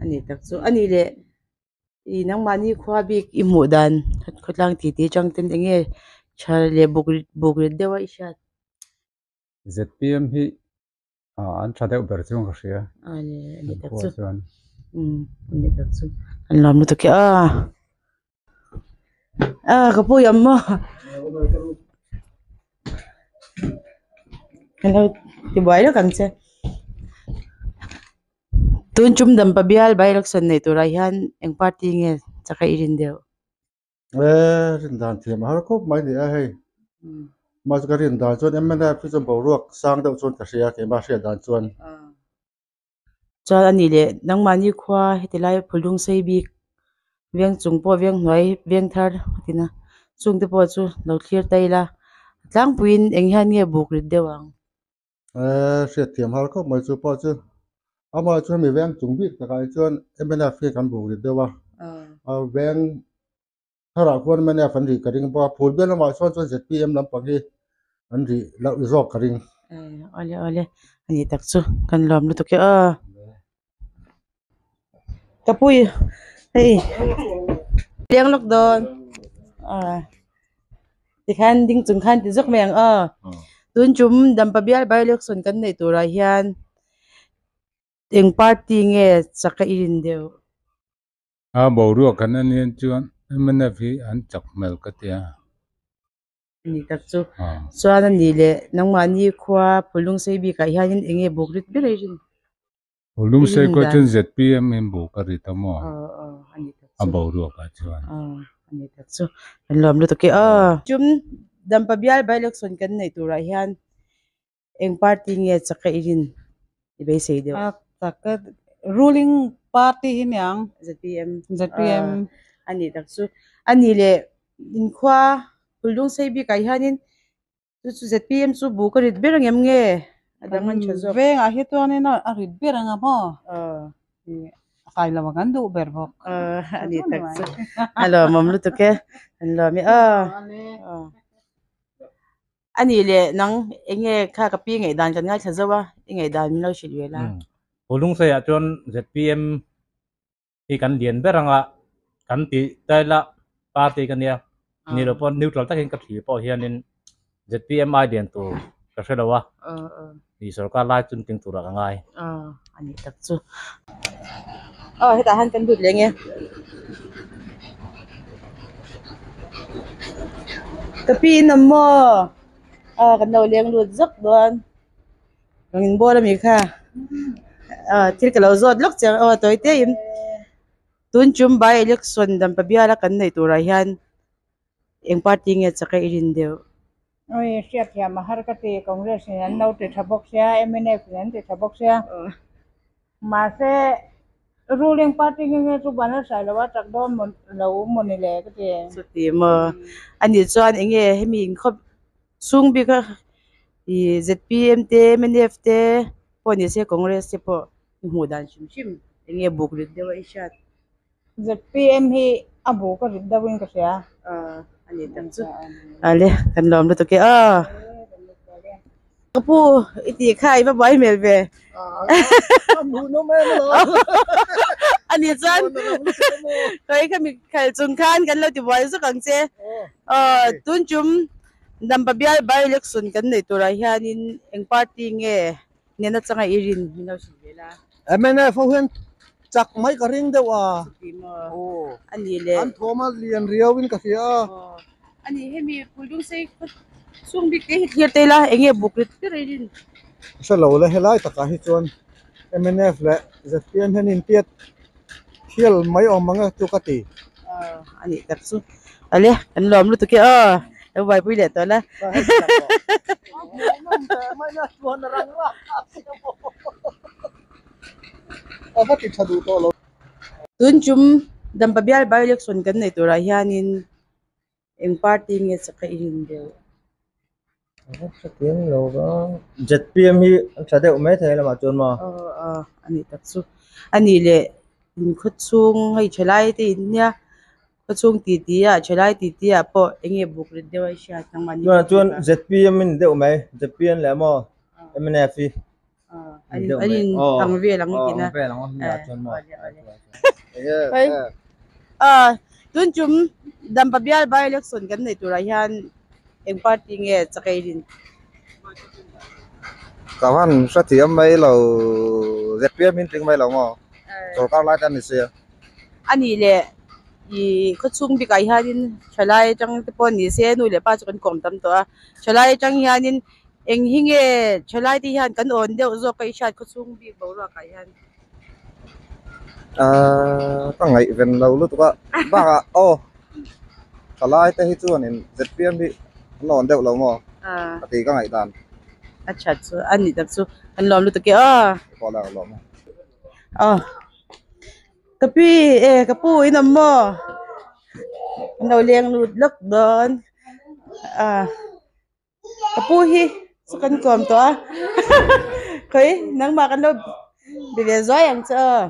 a ni tak chu. A nih leh i nangmahni khua bik i hmuh dan khawtlang titi atang ten eng nge tha leh buk buk rit deuh a i hriat? ZPM hi an tha deuh ber chuan ka hria. A ni a ni tak chu. Umm a ni tak chu. An lawm lutuk e a. A ka pui awm maw. Hello ti buai lawk ang che. Tun chum dampa bial by election nei turah hian eng party nge chak a i rin deuh? E rin dan thiam a har khawp mai ni a hei mahse ka rin dan chuan mnf hi chuan boruak sang deuh chuan ka hria keimah hriat dan chuan. Chuan a nih leh nangmahni khua heti lai phulung sei bik veng chung pawh veng hnuai veng thar a ti na chungte pawh chu lo thlir ta ila tlangpuiin eng hian nge buk rit deuh ang. Eee hriat thiam har khawp mai chu pawh chu amah chuan mi veng chung bik takah hi chuan mnf hi kan buk rit deuh a a veng tharah khuan mnf an rih ka ring bawk a phul bial lamah sawn chuan zpm lampang hi an rih loh zawk ka ring. Eee awle awle a ni tak chu kan lawm lutuk e aw. Ka pui hei leng lawk dawn ah tikhan ding chung khan ti zawk mai ang aw tun chum dampa bial by election kan neih turah hian eng party nge chak a i rin deuh. A boruak kan en hian chuan mnf hi an chak hmel ka tia. Ni tak chu chuan a nih leh nangmahni khua phulung sei bikah hianin eng nge buk rit ber a i rin? Phulung sei kawh chuan zpm in buk a rit a maw? A boruak ah chuan. A ni tak chu kan lawm lutuk e aw. Chum Dampa bial by election kan neih turah hian eng party nge chak a i rin i beisei deuh? Chak a ruling party hi niang. Zpm. Zpm. A ni tak chu. A nih leh inkhua Phulung sei bikah hianin Chu chu zpm chu bu ka rit ber ang em nge? A dang an tha zawk. Vengah hi chuanin a rit ber ang a maw? A kai lo ang an duh ber bawk. A ni tak chu. A lawmawm lutuk e. An lawm e aw. A nih leh nang eng nge kha ka pi ngaihdan kan ngaithla zo a, i ngaihdan min lo hrilh ve la. Pulungseiah chuan zpm hi kan lian ber anga kan tih taila party ka nia ni lo pawh neutral takin ka thli pawh hianin zpm ai lian tur ka hre lo a ni sorkar lai chun ting turah ka ngai. A ni tak chu. Aw hetah hian kan lut leh nge. Ka pi in awm maw? Aw kan lo leng lut zawk dawn. Rang in bawr ami kha ah thil ka lo zawt lawk chiang aw tawi te in tun chum by election dampa biala kan neih turah hian eng party nge chak a i rin deuh. Ui hriat thiam a har ka ti Congress in an lo ti tha bawk sia mnf in an ti tha bawk sia mahse ruling party nge nge chu ban a hrai lo a chak dawn maw lo maw ni le ka ti. Chuti maw anih chuan enge hemi inkhawp Chhung bik a ih zpm te mnf te pawh ni se congress te pawh i hmuh dan hrim hrim eng nge buk rit deuh a i hriat. Zpm hi a buk a rit deuh in ka hria. A ni tak chu ale kan lawm lutuk e aw. Ka pu i tih kha i va buai hmel ve. A ni chuan khawi kha mi khalh chung khan kan lo ti buai zuk ang che. Aw tun chum. Dampa bial by election kan neih turah hianin eng party nge nena changa i rin min lo hrilh ve la. Mnf ho hian chak mai ka ring deuh a. Chuti maw? Aw. A ni le. An thawm a lian riau in ka hria a. Aw. A ni hemi Puidungsei khaw chhung bik te hi thlir te ila eng nge buk rit ber i rin? Ka hre lo le helai takah hi chuan mnf leh zpm hian intiat thial mai awm ang e chu ka ti. Aw a nih tak chu. Ale kan lawm lutuk e aw lo buaipui leh tawh la. Tun chum Dampa bial by election kan nei turah hianin eng party nge chak a i rin deuh? Hrethiam lo va ZPM hi an tha deuh mai thei lamah chuan maw? Aw aw a nih tak chu. A nih leh inkhaw chhung hei thalai te in nia khaw chhung ti ti ah thalai ti ti ah pawh eng nge buk rit deuh a i hriat ang mahni Tunah chuan ZPM in deuh mai ZPM leh maw mnf hi an an in ang vel ang tina ang vel ang nia chuan maw Hei ah tun chum Dampa bial by election kan nei turah hian eng party nge chakei rin Ka van hrethiam mai lo ZPM in tling mai lo maw sorkar lai te an ni sia. A nih leh ih khawchhung bikah hianin thalai atang te pawh ni se nu leh pa chu kan kawm tam tawh a thalai atang hianin eng hi nge thalai te hian kan awn deuh zawk a i hriat khawchhung bik boruak ah hian. Ahh ka ngaihven lo lutuk a bakah aw thalai te hi chuanin zpm hi an awn deuh lo maw a ti ka ngaihdan. A that chu a nih tak chu an lawm lutuk e aw. Pawh la ka lawm e. Aw ka pi e ka pu in awm maw an lo leng lut lawk dawn ah. Ka pu hi chu kan kawm tawh a khawi nangmah kan lo be ve zuai ang che aw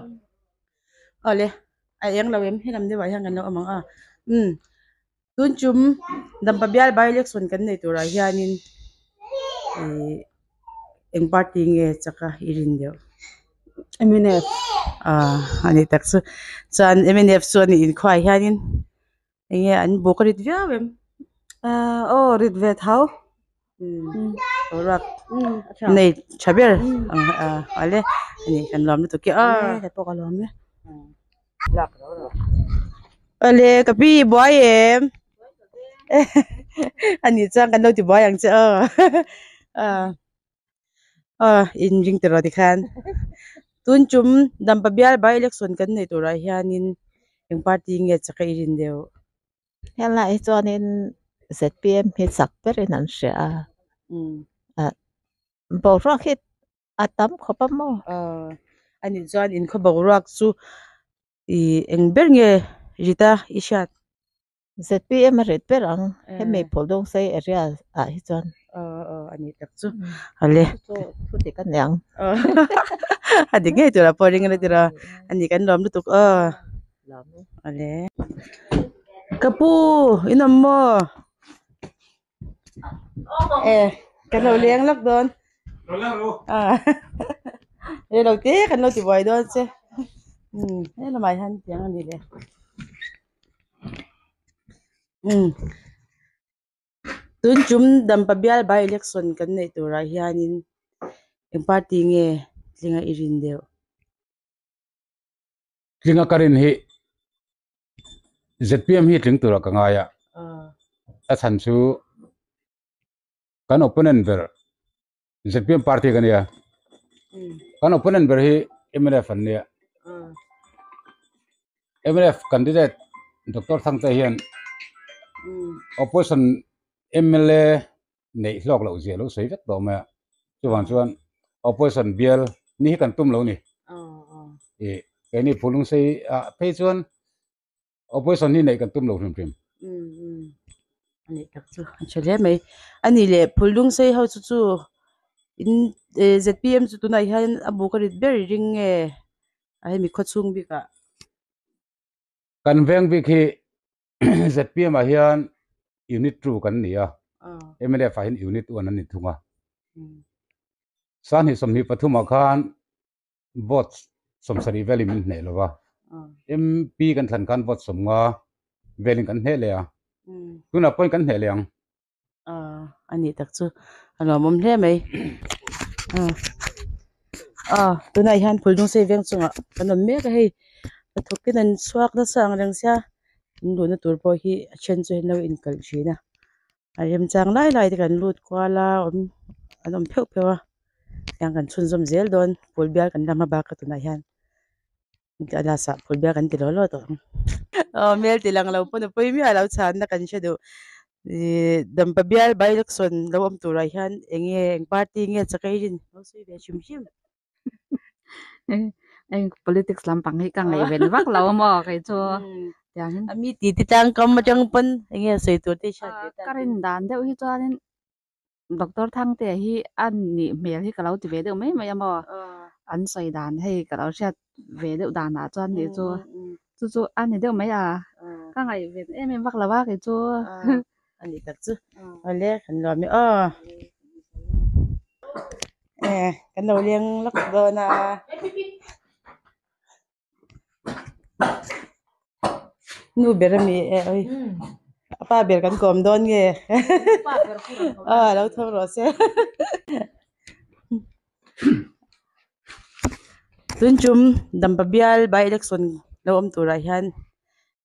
awle a eng lo em helam deuhah hian kan lo awm ang a umm tun chum Dampa bial by election kan nei turah hianin ihh eng party nge chak a i rin deuh mnf ah a ni tak chu chuan mnf chu a nih inkhawah hianin. Enge an buk a rit viau em? Ahh aw rit ve tho. Umm boruak nei tha ber ang ah ale ani kan lawm lutuk e aw. He pawh ka lawm e. Awle ka pi i buai em? Ani chuan kan lo ti buai ang che aw. Ah aw in ring tawh rawh tikhan tun tum Dampa bial by election kan nei turah hianin eng party nge chak a i rin deuh. Helai hi chuanin zpm hi chak berin an hria a ah boruak hi a tam khawp a maw. Aw ani chuan inkhaw boruak chu ih eng ber nge Rita i hriat. Zpm a rit ber ang hemi Phuldungsei area ah hi chuan. Aw aw a nih tak chu ale. Chu thu dik a niang. A dik ngei tur ah pawh ring a la ti rawh a ni kan lawm lutuk aw. Ale. Ka pu in awm maw? E kan lo leng lawk dawn. Rei lo te kan lo ti buai dawn che. Umm he lamah hian tiang a ni le. Umm tun tum Dampa bial by election kan neih turah hianin eng party nge tlinga i rin deuh? Tlinga ka rin hi zpm hi tling turah ka ngai a, a chhan chu kan opponent ber zpm party ka nia kan opponent ber hi mnf an nia mnf candidate Doctor Thangte hian opposition mla neih hlawk loh zia lo sawi vek tawh mai a chuvang chuan opposition bial ni hi kan tum lo ni ih keini Phulungsei ah phei chuan opposition hi neih kan tum lo hrim hrim. A nih tak chu a tha hle mai a nih leh Phulungsei ho chu chu in zpm chu tunah hian a buk a rit ber i ring nge a hemi khawchhung bikah. Kan veng bik hi zpm ah hian unit two kan ni a, mnf ah hian unit one an ni thung a. Sanghnih 23 ah khan vote 70 velin min hneh lo va, MP kan thlan khan vote 50 velin kan hneh leh a, tunah pawhin kan hneh leh ang. A nih tak chu a nuamawm hle mai ah tunah hian phul dung sei veng chungah kan awm mek a hei hnathawk in an chhuak nasa ang reng sia in luhna tur pawh hi a then chu an lo inkalh thin a a remchang lai lai te kan lut kual a awm an awm pheuh pheuh a tiang kan chhunzawm zel dawn phul bial kan la hma bak a tunah hian. A last ah phul bial kan ti law law tawh ang. Aw hmel ti lang lo pawn a pawi miah lo chhanna kan hre duh. Ihh Dampa bial by election lo awm turah hian eng nge eng party nge chak ei rin lo sawi ve hrim hrim. Eng politics lampang hi ka ngaih ven vak lo a maw kei chu tiangin. A mi ti ti tlang kam atang pawn eng nge sawi tur te hi hriat ve ta. Ka rin dan deuh hi chuanin Doctor Thangtea hi a nih hmel hi ka lo ti ve deuh mai mai a maw? An sawi dan hei ka lo hriat ve deuh danah chuan nih chu chu chu a ni deuh mai a, ka ngaih ve em em vak lo a kei chu. A ni tak chu awle kan lawm e aw. E kan lo leng lawk dawn a. Nu ber a mi e oi a pa ber kan kawm dawn nge aw lo tho rawh se tun tum dampa bial by election lo awm turah hian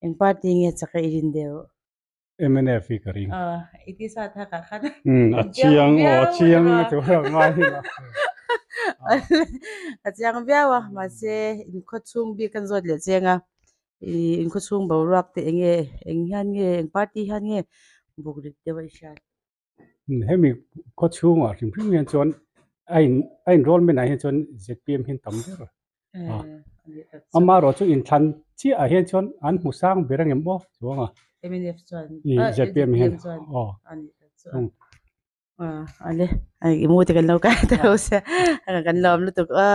eng party nge chak a i rin deuh. MNF hi ka ring. Aw i ti sa thak ah khan. Um a chiang aw a chiang a chu a ngai hi la. A chiang viau a mahse inkhaw chhung bik kan zawt leh cheng a ih inkhaw chhung boruak te eng nge eng hian nge eng party hian nge buk rit deuh a i hriat. Hemi khaw chhungah hrim hrim hian chuan a in a enrollment ah hian chuan zpm hian tam ber a amaherawh chu inthlan chiah ah hian chuan an hmu sang ber ang em aw chuang a mnf chuan zpm hian aw ale i mu te kan lo kai ta lo sia kan lawm lutuk a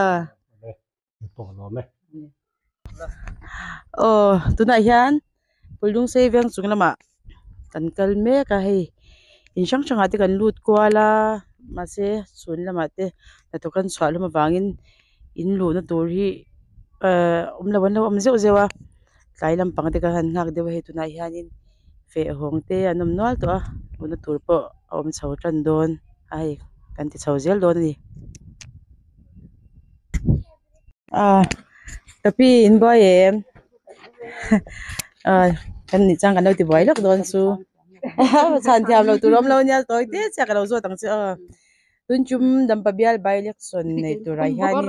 pawh lawm e aw tunah hian Pulungsei veng chung lamah kan kal mek a hei in hrang hrangah te kan lut kual a mahse chhun lamah te hnathawk an chhuah hlawm avangin in luhna tur hi ehh awm lo an lo awm zeuh zeuh a tlai lampang te kan han nghak deuh a hei tunah hianin feh hawng te an awm nual tawh a luhna tur pawh a awm chho tan dawn a hei kan ti chho zel dawn a ni. Ah ka pi in buai em ah kan nih chuan kan lo ti buai lawk dawn chu chhan thiam loh tur awm lo nia tawi te chiah ka lo zawt ang che aw tun chum dampa bial by election nei turah hianin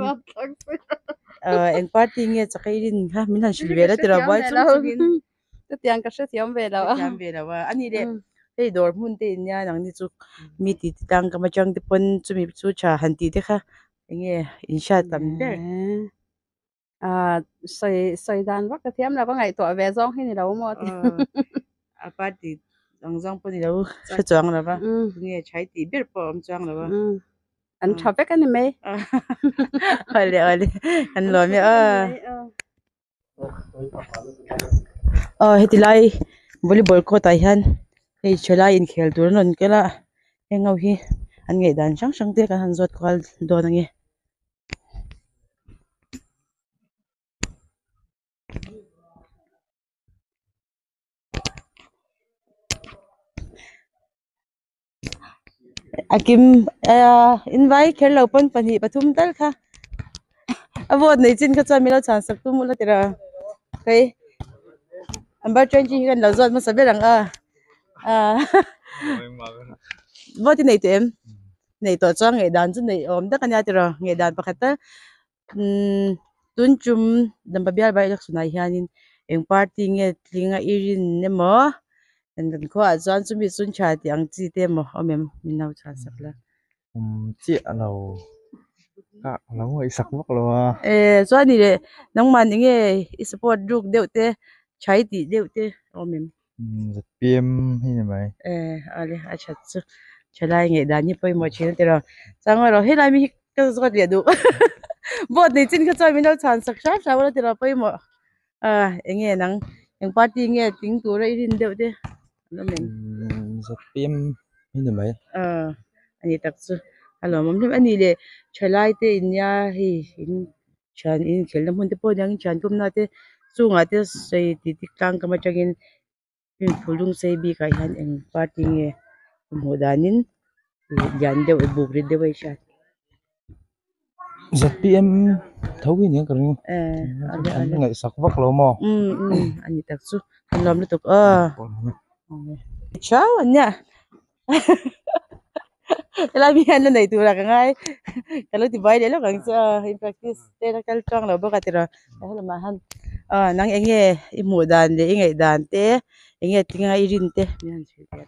ah eng party nge chak ei rin kha min han hrilh ve la tiraw buai chung chungin chutiang ka hrethiam ve lo a hrethiam ve lo a ani leh hei dawr hmun te in nia nang ni chu mi ti ti tang kam atang te pawn chumi chu tha han tih te kha enge in hriat tam ber ah sawi sawi dan vak ka thiam lo ka ngaihtuah ve zawng hi ni lo maw ti a party ang zawng pawh ni lo hre chuang lo va nge thai tih ber pawh a awm chuang lo va an tha vek a ni mai awle awle kan lawm e aw. Aw heti lai volleyball court ah hian hei thalai inkhel tur an rawn kal a heng ho hi an ngaihdan hrang hrang te kan han zawt kual dawn ange. A kim in vai kher lo pawn pahnih pathum tal kha a vote nei chin kha chuan min lo chhan sak tum ula tira hei number twenty hi kan lo zawt hmasa ber ang a vote i nei tawh em nei tawh chuan ngaihdan chu neih awm tak ania tiraw ngaihdan pakhat tal umm tun tum dampa bial by election ah hianin eng party nge tling a i rin emaw kan khuaah chuan chumi chun tha tih ang chi te emaw awm em min lo chhuah sak la. Awm chiah lo ka lo ngaihsak vak lo a. Eh chuan i leh nangmah ni nge i support ruk deuh te tha i tih deuh te awm em. Zpm hi ni mai. Eh ale a that chu thalai ngaihdan hi pawimawh thin a tiraw chuan erawh helai mi hi ka zawt leh duh vote nei chin kha chuan min lo chhan sak hram hram a tiraw pawimawh a eng nge nang eng party nge tling tura i rin deuh te an awm em. Zpm hi ni mai. A ni tak chu a lawmawm hlem a ni leh thalai te in nia hei in thian inkhelhna hmun te pawh niang thian tumna te chungah te sawi tih te tlang kam atangin heng phul lung sei bikah hian eng party nge Hmuh danin lian deuh buk rit deuh a i hriat. ZPM tho hi nia ka ring an ngaihsak vak lo maw? Umm a ni tak chu an lawm lutuk aw. Chau an nia helai mi hian la nei tur ah ka ngai ka lo ti buai leh lawk ang che aw in practice te la kal tluang lo bawk a tiraw helamah hian aw nang eng nge i hmuh dan leh i ngaih dan te eng nge tinga i rin te min han hrilh teh.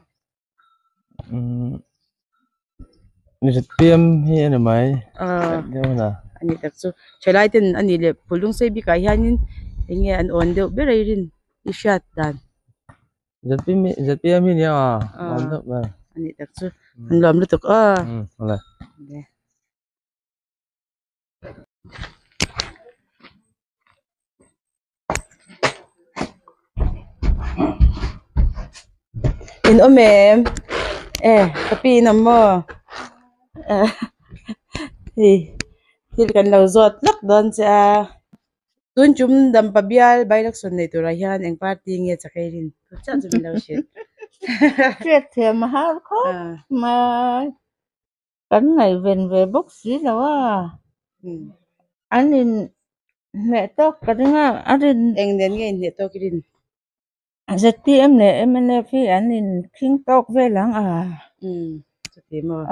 ZPM hi a ni mai a ni tak chu thalai ten a nih leh phul lung sei bikah hianin eng nge an awn deuh ber a i rin i hriat dan. ZPM ZPM hi nia awn deuh ber a ni tak chu an lawm lutuk aw. In awm em e ka pi in awm maw hei thil kan lo zawt lawk dawn che a tun tum dampa bial by election nei turah hian eng party nge chak ei rin chu chiah chu min lo hrilh. Hriatthiam a har khawp mai. Kan ngaihven ve bawk si lo a, an in hneh tawk ka ring a, a rin. Eng nen nge in hneh tawk i rin? ZPM leh mnf hi an in khing tawk vel ang a. Umm chuti maw?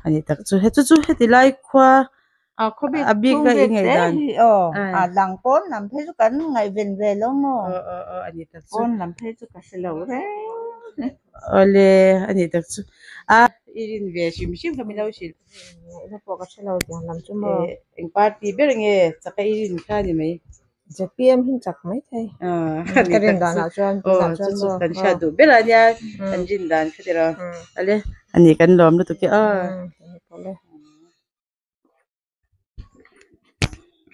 A ni tak chu, he chu chu heti lai khua a khawbik a bik a i ngaihdan hi aw a dang pawn lam phei chu kan ngaihven ve lo maw? Aw aw aw a ni tak chu. Pawn lam phei chu ka hre lo reng. Awle a ni tak chu a i rin ve hrim hrim kha min lo hrilh. Ngaihna pawh ka hre lo tiang lam chu maw. Eng party ber nge chak a i rin kha ni mai. ZPM hi chak mai thei. Ka rin danah chuan tunah chuan maw. Kan hriat duh ber a nia kan rin dan kha tiraw. Awle a ni kan lawm lutuk e aw.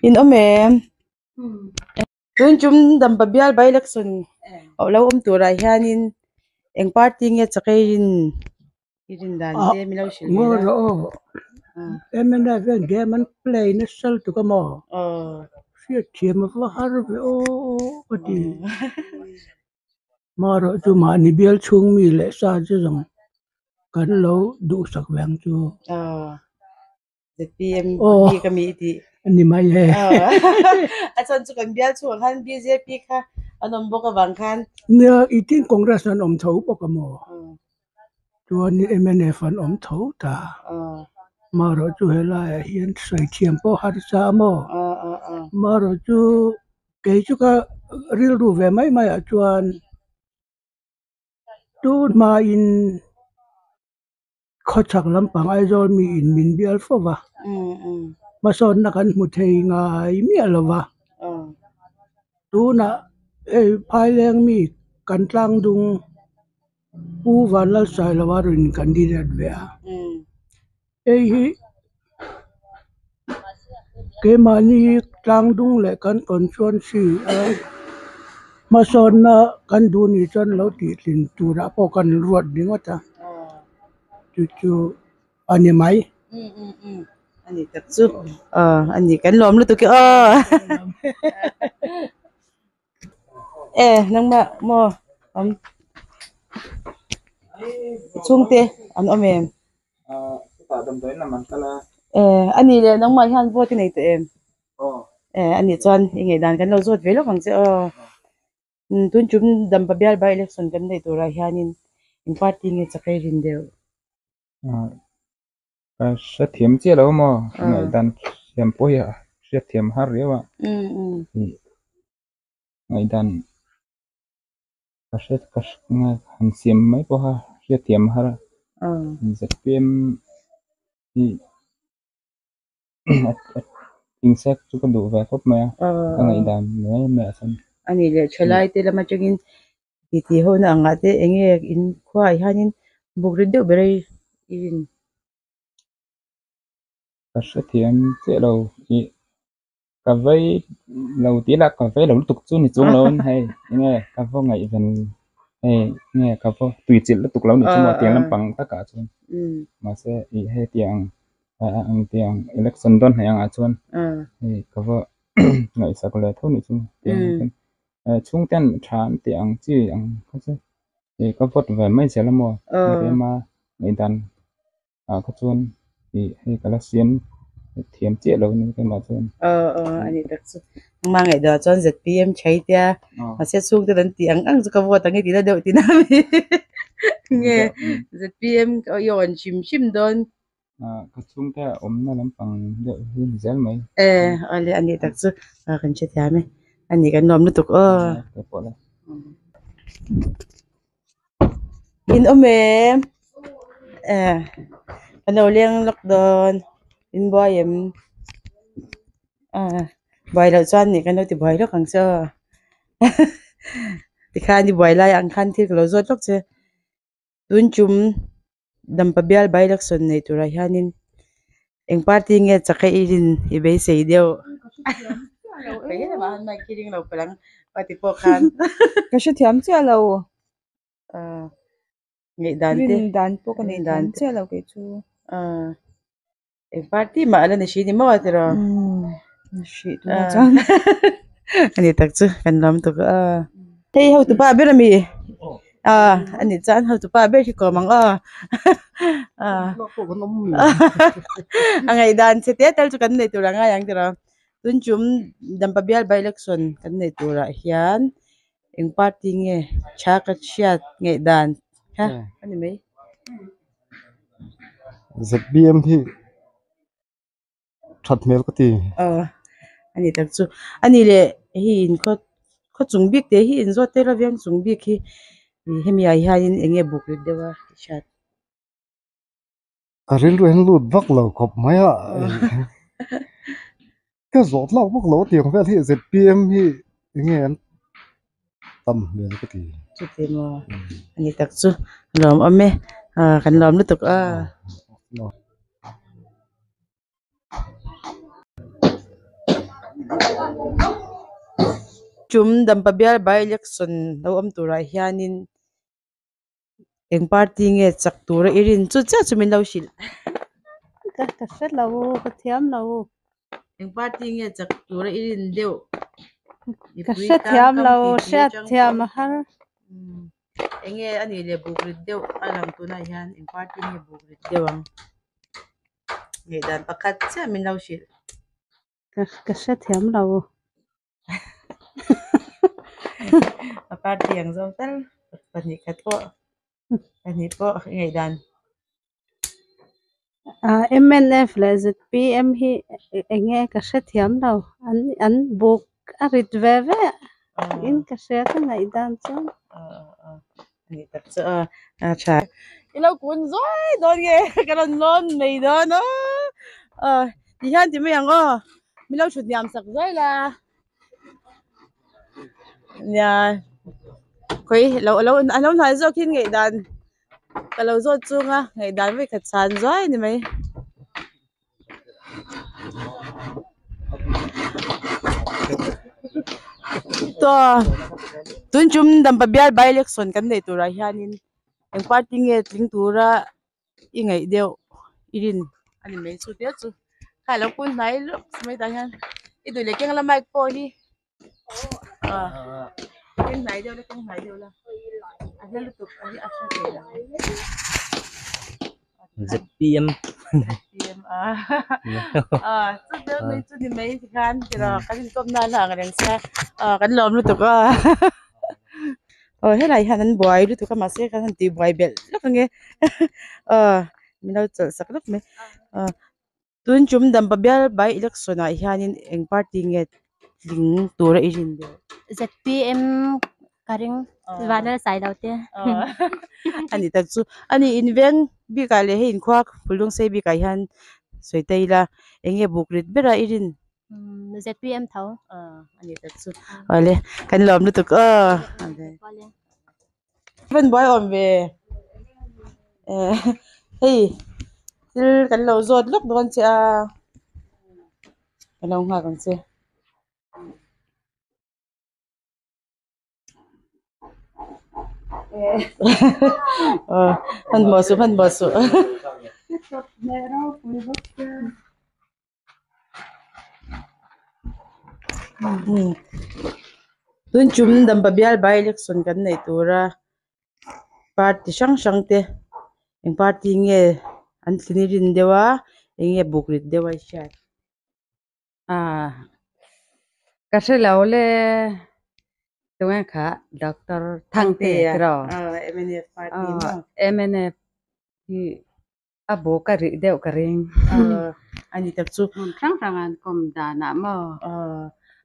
In awm em? Tun tum Dampa bial by election lo awm turah hianin eng party nge chak ei rin i rin dan te min lo hrilh ve la. MNF hian game an play nasa lutuk a maw? Hriatthiam a va har ve aw ka ti. Marawh chu mahni bial chhung mi leh sa chu zawng kan lo duhsak ve ang chu. ZPM hi ka mi i tih. A ni mai e. A chhan chu kan bial chhungah khan bjp kha an awm bawk avang khan. Nia, i tin Congress an awm tho bawk a maw? Chuan mnf an awm tho ta. Marawh chu helaiah hian sawi thiam pawh harsa a maw? Marawh chu kei chu ka rilru ve mai maiah chuan tun hmain Khawchhak lampang Aizawl miin min bial fo va, hmasawnna kan hmu thei ngai miah lo va. Tunah hei Phaileng mi kan tlang dung Pu Vanlalsailova rawn in candidate ve a. Hei hi keimahni tlang dung leh kan constituency a hmasawnna kan duh nih chuan lo tihtlin turah pawh kan ruat ringawt a chu chu a ni mai. A ni tak chu a ni kan lawm lutuk e aw e nangmah maw awm chhungte an awm em? E a nih leh nangmah hian vote i nei tawh em? E a nih chuan i ngaihdan kan lo zawt ve lawk ang che aw. Tun tum Dampa bial by election kan neih turah hianin eng party nge chak ei rin deuh? Ka hrethiam chiah lo maw? Ngaihdan siam pawh hi hriatthiam har riau a. Ngaihdan Ka hre ka hre han siam mai pawha hriatthiam har a ZPM hi insect chu ka duh ve khawp mai a ka ngaihdan mai mai ah chuan. A nih leh thalai te lam atangin titi ho na angah te eng nge in khuaah hianin buk rit deuh ber a i rin. Ka hrethiam chiah lo ih Ka vei lo tih lah ka vei lo lutuk chu ni chung lo in hei enge ka va ngaihven hei enge ka va tui chilh lutuk lo ni chu maw tiang lampang takah chuan mahse ih hei tiang ang tiang election dawn hnaih angah chuan hei ka va ngaihsak leh tho ni chu tiang chuan chhungten tha an tih ang chi ang kha chu ih ka vote ve mai zel a maw ema. Ngaihdan ah kha chuan ih hei ka la siam thiam chiah lo a ni keimah chuan. Aw aw a nih tak chu. Nangmah ngaihdan ah chuan ZPM chhai tia mahse chhungte kan tih ang ang chu ka vote ang i tihna deuh tihna a mi nge ZPM i awn hrim hrim dawn. Ka chhungte a awmna lampang deuh hi ni zel mai. E awle a nih tak chu kan hrethiam e a nih kan nuam lutuk aw. In awm em e ka lo leng lawk dawn in buai em a buai loh chuan nih kan lo ti buai lawk ang che aw tikhan i buai lai ang khan thil ka lo zawt lawk che tun tum Dampa bial by election nei turah hianin eng party nge chak a i rin i beisei deuh Ka hrethiam chiah lo. Ngaihdan te. Rin dan pawh ka nei thiam chiah lo kei chu. Eng party mah a la ni hri ni maw tiraw? Ni hrih tunah chuan. A ni tak chu kan lawm tuk a. Hei hotu pa ber a mi? A ni chuan hotu pa ber hi kawm ang aw. A ngaihdan che te tal chu kan nei tur a ngai ang tiraw? Tun chum Dampa bial by election kan nei turah hian eng party nge tha ka hriat ngaihdan kha a ni mai. ZPM hi that hmel ka ti. Aw a ni tak chu a ni leh hei in khaw khaw chung bik te hi in zawt tel a veng chung bik hi hemi ah hianin eng nge buk rit deuh a i hriat. Ka rilru hian lut vak lo khawp mai a ka zawh tlak vak lo tiang vel hi ZPM hi eng nge an tam hmel ka ti. Chuti maw a ni tak chu a lawm awm e kan lawm lutuk a. Tum Dampa bial by election lo awm turah hianin Eng party nge chak tura i rin chu chiah chu min lo hrilh. Ka ka hre lo, ka thiam lo. Eng party nge chak tura i rin deuh? Ka hre thiam lo, hriat thiam a har. Eng nge a nih leh buk rit deuh a lang tunah hian eng party nge buk rit deuh ang? Ngaihdan pakhat chiah min lo hrilh. Ka ka hre thiam lo. A party ang zawng tal pahnih khat pawh pahnih pawh i ngaihdan. Ah mnf leh zpm hi eng nge ka hrethiam lo an an buk a rit ve ve in ka hria ka ngaihdan chuan. Ani tak chu a a tha. I lo kun zuai dawn nge ka rawn lawn mai dawn aw aw ti hian ti mai ang aw min lo thut hniam sak zuai la nia khawi lo lo a lo hnai zawk hi ngaihdan ka lo zawt chung a ngaihdan vek a chhan zuai a ni mai. Tawh tun tum Dampa bial by election kan neih turah hianin eng party nge tling tura i ngaih deuh i rin a ni mai chu te chu kha alo kun hnai lawk mai tah hian i duh leh keng la mic pawh hi keng hnai deuh la keng hnai deuh la a hla lutuk a hi a hre thei lo. ZPM ZPM a a chu deuh mai chu ni mai tikhan tiraw kan inkawm na a ang reng sia a kan lawm lutuk a aw helai hian an buai lutuk a mahse kan han tih buai belh lawk ange aw min lo chawlh sak lawk mai a tun tum Dampa bial by election ah hianin eng party nge tling tura i rin deuh? ZPM ka ring vanal sai lo te. Ani tak chu ani in veng bikah leh hei inkhua phulung sei bikah hian sawi ta ila eng nge buk rit bera i rin? ZPM tho. Ani tak chu awle kan lawm lutuk aw. Van buai awm ve hei thil kan lo zawt lawk dawn che a ka lo nghak ang che. Hmanhmawh suh hmanhmawh suh. Tun tum Dampa bial by election kan neih tura party hrang hrang te. Eng party nge an tlin i rin deuh a eng nge buk rit deuh a i hriat? Ah ka hre lo le tunge kha Doctor Thangtea tiraw? MNF party maw? MNF hi a buk a rih deuh ka ring. Ani tak chu. Hmun hrang hrang an kawm danah maw?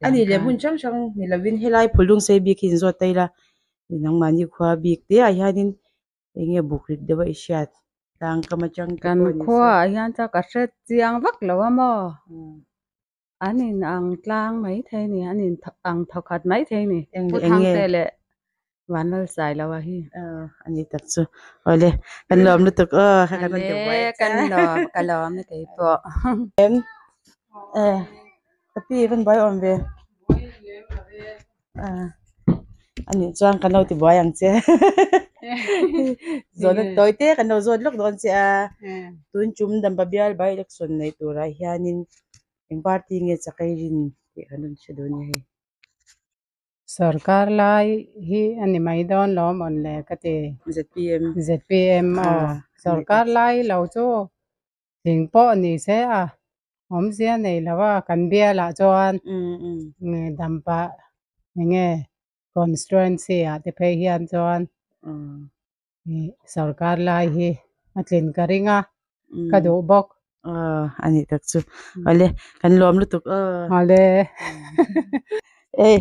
Ani leh hmun hrang hrang ni lovin helai phulung sei bik hi inzawt ta ila nangmahni khua bik te ah hianin eng nge buk rit deuh a i hriat tlang kam atang te Kan pawh ni se. khua ah hian chuan ka hre chiang vak lo a maw? An in ang tlang mai thei a ni, an in ang thawkhat mai thei a ni. Pu Thangte leh Vanlalsailoa hi. Ani tak chu. Awle, kan lawm lutuk aw. Awle, kan lawm, ka lawm e kei pawh. Eh, ka pi van buai awm ve. Anih chuan kan lo ti buai ang che. Zawhna tawi te kan lo zawt lawk dawn che a. Tun chum Dampa bial by election nei turah hianin eng party nge chakai rin tih kan rawn hre dawn nia hei. Sorkar lai hi a ni mai dawn lo mawn le ka ti. ZPM. ZPM aw. Sorkar lai lo chu Thing pawh ni se a awmzia nei lo a, kan bialah chuan dampa enge constituency ah te phei hian chuan sorkar lai hi a tlin ka ring a, ka duh bawk. A nih tak chu. Awle, kan lawm lutuk aw. Awle. Ei,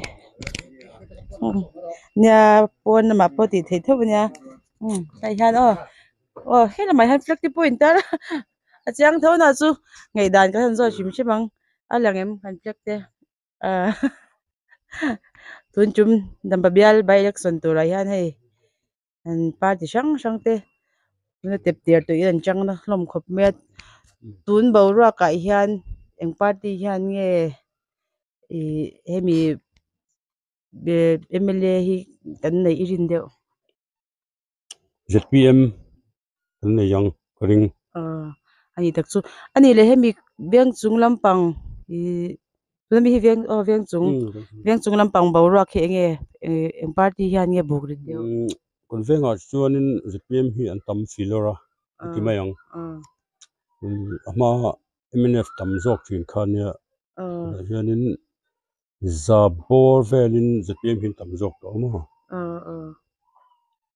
nia pawn lamah pawh tih theih theuh a nia. Hei hian aw. Aw he lamah hian flag te pawh a intar a a chiang tho na chu ngaihdan kan han zawt hrim hrim ang a lang em kan flag te ah tun tum dampa bial by election turah hian hei an party hrang hrang te tuna tep tir tawh in an chang na hlawm khawp mai a tun boruak ah hian eng party hian nge ih hemi M L A hi kan neih i rin deuh. ZPM kan nei ang ka ring. Ani tak chu ani leh hemi veng chung lampang ih tuna mi hi veng aw veng chung veng chung lampang boruak hi enge eng party hian nge buk rit deuh. Kan vengah chuanin ZPM hi an tam filawr a a ti mai ang. A hma mnf tam zawk thin kha nia tunah hianin Za bawr velin ZPM hi an tam zawk tawh a maw? Aw aw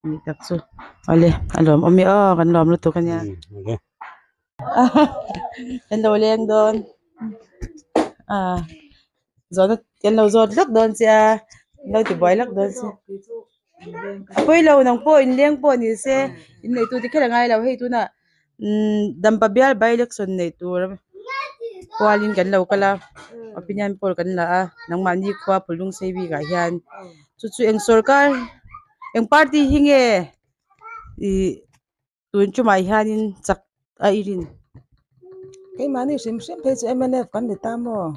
ni tak chu awle a lawm awm e aw kan lawm lutuk a nia kan lo leng dawn a zawhna kan lo zawt lawk dawn che a kan lo ti buai lawk dawn che a pawi lo nang pawh inleng pawh ni se inneitu te kher a ngai lo hei tunah umm dampa bial by election neih tur kualin kan lo kal a opinion poll kan la a nangmahni khua pulung sei bikah hian chu chu eng sorkar eng party hi nge ih tun tumah hianin chak a i rin. Keimahni hrim hrim phei chu mnf kan ni ta maw?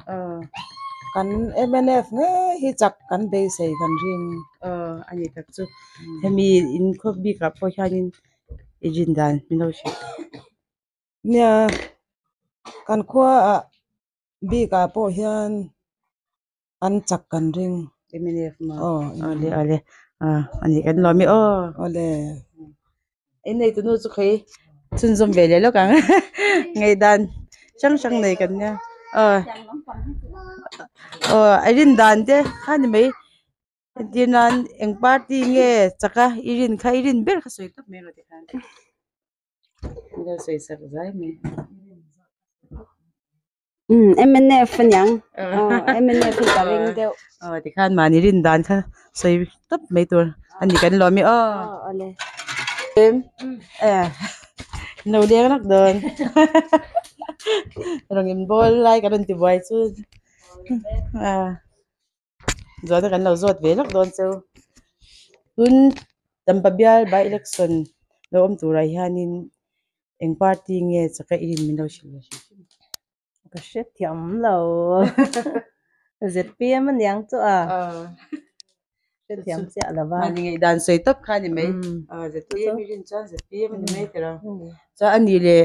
Kan mnf ngei hi chak kan beisei kan ring. Aw a ni tak chu hemi inkhawp bikah pawh hianin i rin dan min lo hrilh. Nia kan khuaah bikah pawh hian an chak kan ring. Mnf maw? Aw awle awle a ni kan lawm e aw. Awle. Innei tunu chu khawi chhunzawm ve leh lawk ang ngaihdan hrang hrang nei kan nia aw aw a rin dan te kha ni mai entir nan eng party nge chak a i rin kha i rin ber kha sawi tawp mai rawh tikhan min lo sawi sak zai mai. Umm mnf aniang aw mnf hi ka ring deuh. Aw tikhan mahni rin dan kha sawi tawp mai tur a ni kan lawm e aw. Aw awle. Eh lo leng lak dawn rawn in bawl lai kan rawn ti buai chu a zawhna kan lo zawt ve lawk dawn cheu tun Dampa bial by election lo awm turah hianin eng party nge chaka i rin min lo hrilh ve hrim hrim. Ka hre thiam lo ZPM aniang chu a hre thiam chiah lo va. Mahni ngaihdan sawi tawp kha a ni mai. ZPM i rin chuan ZPM a ni mai tiraw. Chuan a nih leh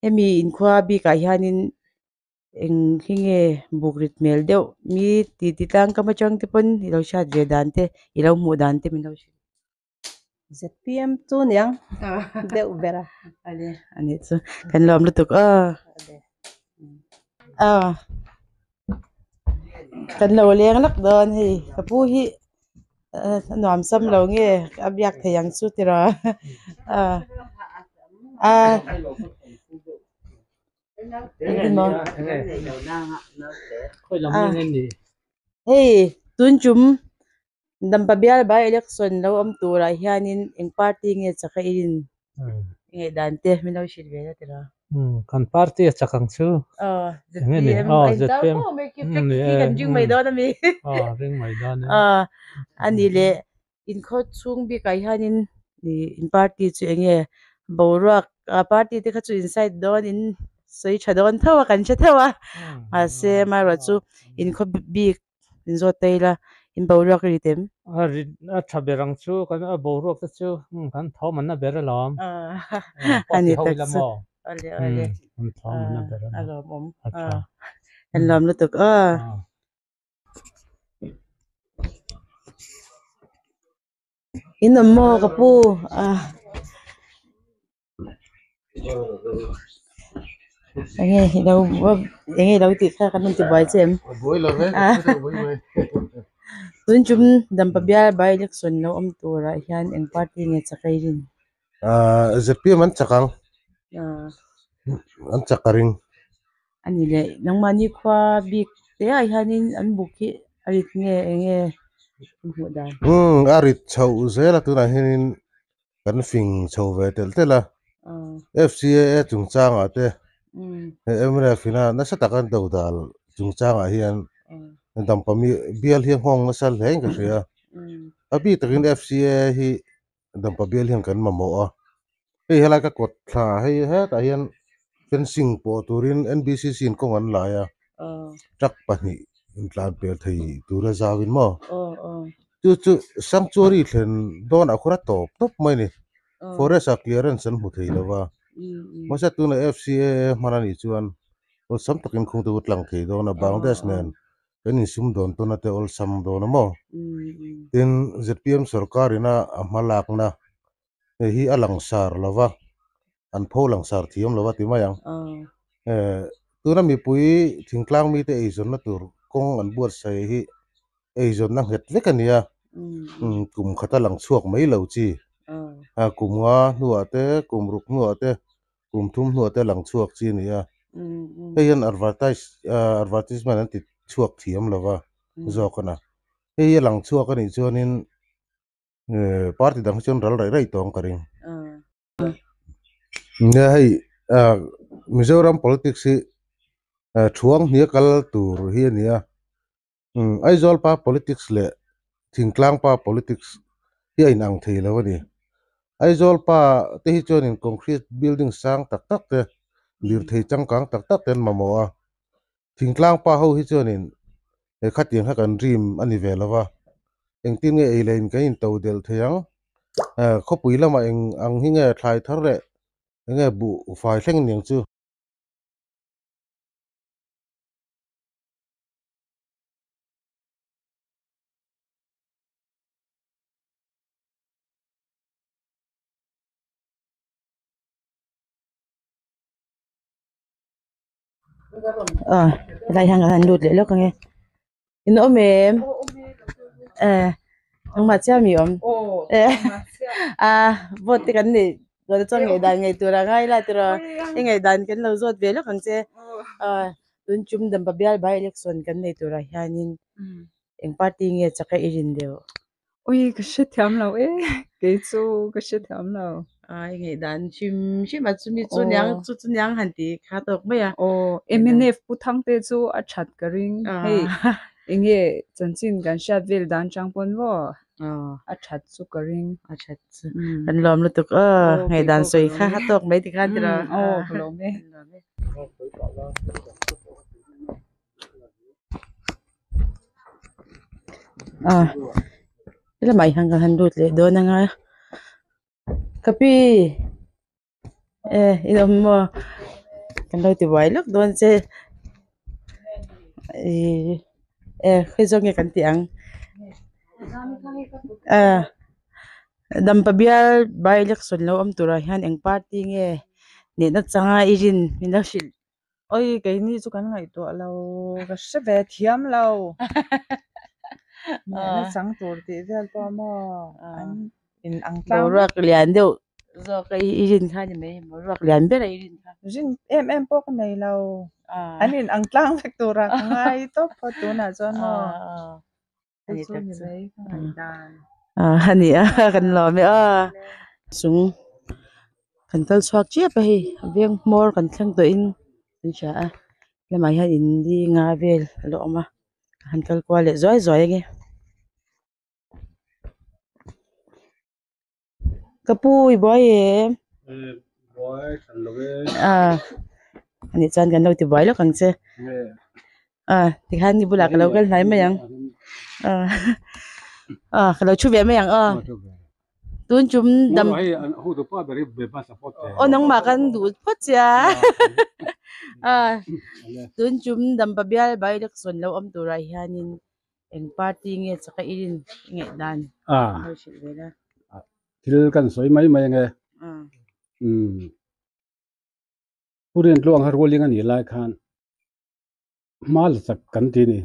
hemi inkhua bikah hianin Eng hi nge buk rit hmel deuh mi titi tlang kam atang te pawn i lo hriat ve dan te i lo hmuh dan te min lo hrilh. ZPM chu niang deuh ber a. Ale ani chu kan lawm lutuk aw. Aw kan lo leng lak dawn hei ka pu hi a nuam sam lo nge a biak thei ang chu tiraw a a engemaw hei tun tum Dampa bial by election lo awm turah hianin eng party nge chak a in ngaihdan te min lo hrilh ve la tiraw? Kan party a chak ang chu. Aw ZPM a in tar fo mai khi flag khi kan ring mai dawn a mi. Aw ring mai dawn e. Aw a ni leh inkhaw chhung bikah hianin in party chu eng nge boruak party te kha chu inside dawn in sawi tha dawn tho a kan hre theuh a mahse amaherawhchu inkhaw bik In zawt ta ila, in boruak ri tem. A ri a tha ber ang chu, kan a boruak te chu kan thawm an na ber alawm. A ni tak chu. Awle awle. Kan thawm an na ber alawm. A lawmawm. A tha. Kan lawm lutuk aw. In awm maw ka pu? Enge i lo enge i lo tih kha kan rawn ti buai che em? Tun tum Dampa bial by election lo awm turah hian eng party nge chak a i rin? ZPM an chak ang. An chak a ring. A ni leh nangmahni khua bik te ah hianin an buk hi a rit nge enge i hmuh dan? Umm a rit chhoh zel a tunah hianin kan fing chho ve telh telh a FCAA chungchangah te he mnf ina nasa taka an do dal chungchangah hian dampa mi bial hi a nghawng nasa hle in ka hria a bik takin FCAA hi dampa bial hian kan mamawh a hei helai ka kawt thla hei hetah hian fencing pawh turin N_B_C_C in kawng an lai a truck pahnih intlan pel thei tura zauin maw. Chu chu sanctuary thlen dawnah khuan a tawp tawp mai a ni. Forest ah clearance an hmu thei lo va. Mahse tunah FCAA hman a nih chuan awlsam takin khung te chu tlang thei dawn a, Bangladesh nen kan insum dawn tawn a te awlsam dawn a maw. Tin, zpm sorkar ina a hma lakna hei hi a langsar lo va, an pho langsar thiam lo va ti mai ang. Tuna mipui thingtlang mite eizawnna tur kawng an buatsaih hi eizawnna nghet vek a ni a, kum khata lang chhuak mai lo chi, kum nga hnuah te, kum ruk hnuah te, kum thum hnuah te lang chhuak chi a ni a, hei hian advertise advertisement an ti chhuak thiam lo va zawk a na, hei hi a lang chhuak a nih chuanin party dang hi chuan ral raih raih tawng ka ring. Nia hei Mizoram politics hi thuang hnia kal tur hi a ni a. Aizawl pa politics leh Thingtlang pa politics hi a inang thei lo a ni. Aizawl pa te hi chuanin concrete building sang tak tak te, lirthei changkang tak tak te an mamawh a. Thingtlang pa ho hi chuanin he khatiang kha kan dream a ni ve lo va, engtin nge ei leh in kan into delh thei ang? Khawpui lamah eng ang hi nge thlai thar leh eng nge buh fai thleng niang chu? Ah helai hian kan han lut leh lawk ang e in awm em eh engmah chiah mi awm eh ah vote te kan neih tawh chuan ngaihdan ngei tur a ngai la tiraw i ngaihdan kan lo zawt ve lawk ang che ah tun tum dampa bial by election kan nei turah hianin eng party nge chak a i rin deuh. Ui ka hre thiam lo e kei chu ka hre thiam lo. Ai ngaihdan hrim hrim a chumi chu niang chu chu niang han ti kha tawk mai a. Aw mnf Pu Thangte chu a that ka ring hei enge chanchin kan hriat vel dan chang pawn maw a that chu ka ring. A that chu kan lawm lutuk aw ngaihdan sawi kha a tawk mai tikhan tiraw. Aw ka lawm e. Ah helamah hian kan han lut leh dawn anga ka pi eh in awm maw kan lo ti buai lawk dawn che ihh eh khawi zawk nge kan tih ang ah. Dampa bial by election lo awm turah hian eng party nge nihna changa i rin min lo hrilh. Oi keini chu kan ngaihtuah lo ka hre ve thiam lo. Nihna chang tur tih vel pawh maw an in ang tlang. Boruak lian deuh zawk a i rin kha a ni mai boruak lian ber a i rin kha. Rin em em pawh ka nei lo. An in ang tlang vek turah ka ngai tawp phawt tunah chuan maw. Ani tak chu a ni a kan lawm e aw chung kan kal chhuak chiap a hei veng hmawr kan thleng tawh in kan hria a lamah hian in li nga vel a la awm a han kal kual leh zuai zuai ange. Ka pu i buai em? Buai hran lo e. Anih chuan kan lo ti buai lawk ang che. Tikhan i bulah ka lo kal hnai mai ang. Ka lo thu ve mai ang aw. Tun chum dam. Aw nangmah kan duh phawt che a. Tun chum dampa bial by election lo awm turah hianin Eng party nge chaka i rin i ngaih dan lo hrilh ve la. Thil kan sawi mai mai ange. Umm. Pu Rintluang kha ruling a nih lai khan hma la chak kan ti ni.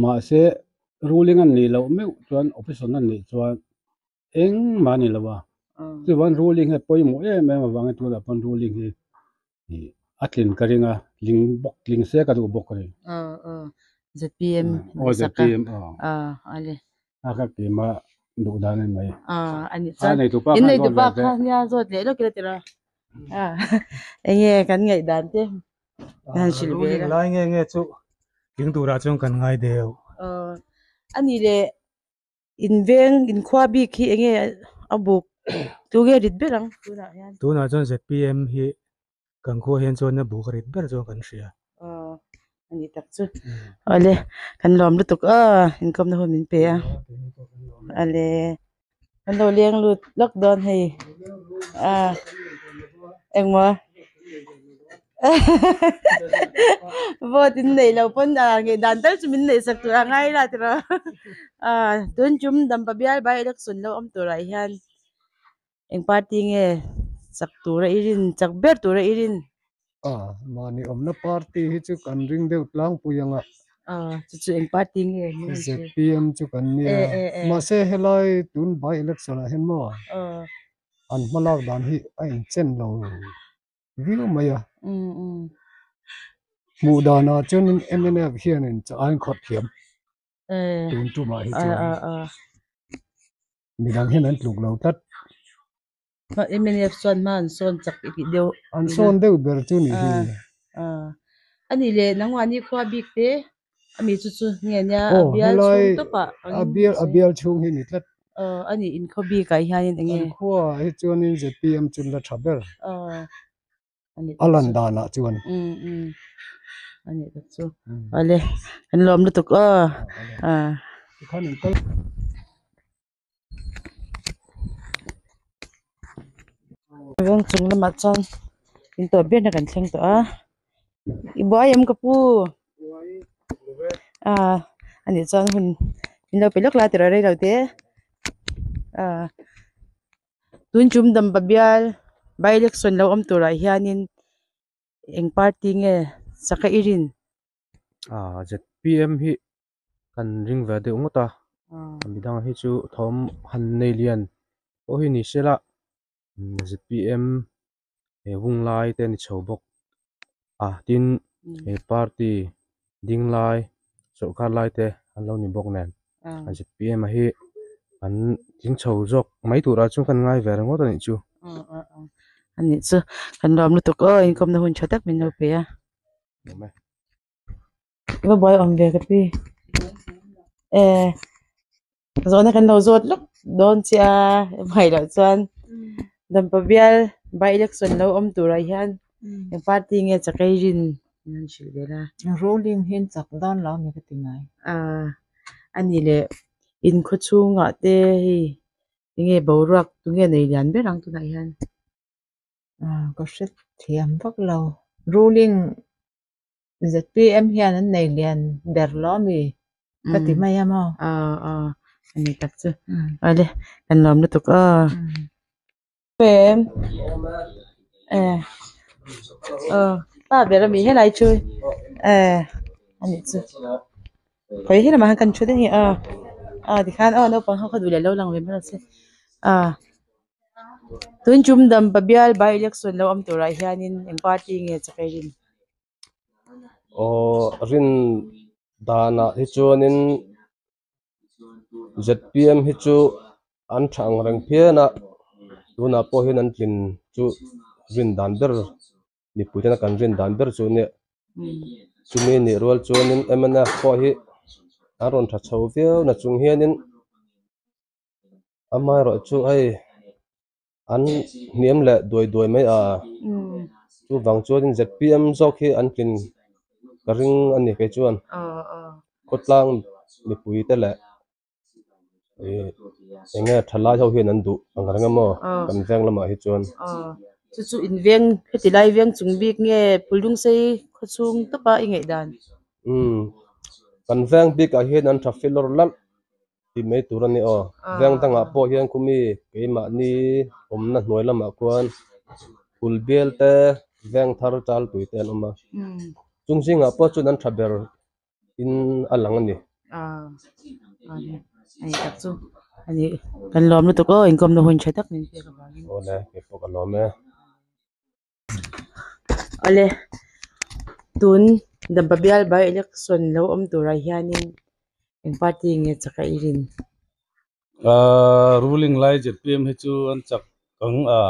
Mahse ruling a nih loh meuh chuan opposition a nih chuan engmah a ni lo a. Chuvan ruling hi a pawimawh em em avangin tunah pawn ruling hi a tlin ka ring a, tling bawk tling se ka duh bawk a ni. Aw aw ZPM aw ZPM aw ale a ka keima duh dan a ni mai. Aw ani chuan in neitupa kha nia zawt leh lawk ila tira a enge kan ngaih dan te han hrilh ve la. Lai nge nge chu tling turah chuan kan ngai deuh. Aw ani leh In veng in khua bik hi enge a buk tu nge rit ber ang tunah hian? Tunah chuan ZPM hi kan khua hian chuan a buk a rit ber chuan kan hria. Aw a ni tak chu. Awle kan lawm lutuk aw inkawmna hun min pe a. Awle kan lo leng lut lawk dawn hei a engmaw Vote in neih loh pawn ah ngei dan tal chu min neih sak tur a ngai la tiraw ah tun tum dampa bial by election lo awm turah hian eng party nge chak tura i rin chak ber tura i rin. Ah mahni awmna party hi chu kan ring deuh tlangpui ang a. Ah chu chu eng party nge ZPM chu kan nia mahse helai tun by election ah hian maw an hmalak dan hi a inchen lo. viau mai a. Hmuh danah chuanin mnf hianin chaw a inkhawrh thiam tun tumah hi chuan midang hian an tluk lo tlat. Mnf chuan hma an sawn chak i tih deuh. An sawn deuh ber chu ni hi. A nih leh nangmahni khua bik te ami chu chu nge nia a bial chhung tawpah a bial a bial chhung hi ni tlat. Aw a nih inkhaw bikah hianin eng nge? Kan khuaah hi chuanin ZPM chu la tha ber. Aw a nih A lan danah chuan. Um um a nih tak chu. Awle kan lawm lutuk aw. Tikhan in kal. Veng chung lamah chuan in tawp berna kan thleng tawh a i buai em ka pu ah anih chuan hun min lo pe lawk la tiraw rei lo te ah tun chum dampa bial by election lo awm turah hianin eng party nge chaka i rin. Ah ZPM hi kan ring ve deuh ngawt a midang hi chu thawm han nei lian pawh hi ni se la zpm he hung lai te a ni chho bawk a tin he party ding lai sawrkar lai te an lo ni bawk nen zpm a hi an tling chho zawk mai turah chuan kan ngai ve ringawt a nih chu. A nih chu kan lawm lutuk aw inkawmna hun tha tak min lo pe a. Va buai awm ve ka pi eh zawhna kan lo zawt lawk dawn che a hmai loh chuan dampa bial by election lo awm turah hian eng party nge chakei rin an hrilh ve la. Ruling hi an chak dawn lo a ni ka ti ngai. Ah a ni leh inkhaw chhungah te hei enge boruak tunge nei lian ber ang tunah hian. Ah ka hrethiam vak lo ruling. ZPM hian an nei lian ber lo ami ka ti mai a maw? Aw aw Ani tak chu. Awle kan lawm lutuk aw. Em eh aw pa ber ami helai chu eh ani chu khawi he lamah hian kan thu daih a aw tikhan aw naupang ho kha duh leh lo lang ve mai se ah tun tum dampa bial by election lo awm turah hianin eng party nge chak ei rin. Aw rin danah hi chuanin zpm hi chu an tha ang reng phian a tunah pawh hian an tlin chu rin dan ber mipui tena kan rin dan ber chu nia chumi nih rual chuanin mnf pawh hi an rawn tha chho viau na chung hianin amaherawhchu hei an hniam leh duai duai mai a chuvang chuanin zpm zawk hi an tlin ka ring a ni kei chuan khawtlang mipui te leh ih eng nge thalai ho hian an duh ang reng emaw kan veng lamah hi chuan. Chu chu in veng heti lai veng chung bik nge Phuldungsei khawchhung tawpa i ngaih dan? Umm kan veng bikah hian an tha filawr lalh tih mai tur a ni aw. Veng dangah pawh hian khumi keimahni awmna hnuai lamah khuan phul bial te veng thar chal tui te an awm a. Chung zingah pawh chuan an tha ber in a lang a ni. Kan lawm lutuk aw inkawmna hun tha tak min pek avangin. Awle keipawh ka lawm e. Awle tun Dampa bial by election lo awm turah hianin eng party nge chak a i rin? Ahh ruling lai zpm hi chu an chak ang a,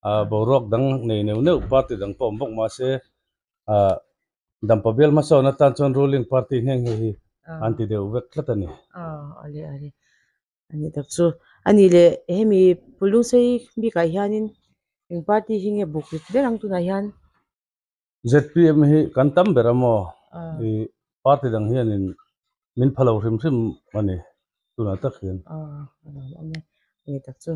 ah boruak dang nei neuh neuh party dang pawh awm bawk mahse ah Dampa bial hmasawn atan chuan ruling party nghe nghe hi an ti deuh vek tlat a ni. Aw awle awle A nih tak chu. A nih leh hemi Pulungsei bikah hianin eng party hi nge buk rit ber ang tunah hian? Zpm hi kan tam ber a maw? I party dang hianin min pha lo hrim hrim a ni tunah tak hian. Aw a lawm awm e. A nih tak chu.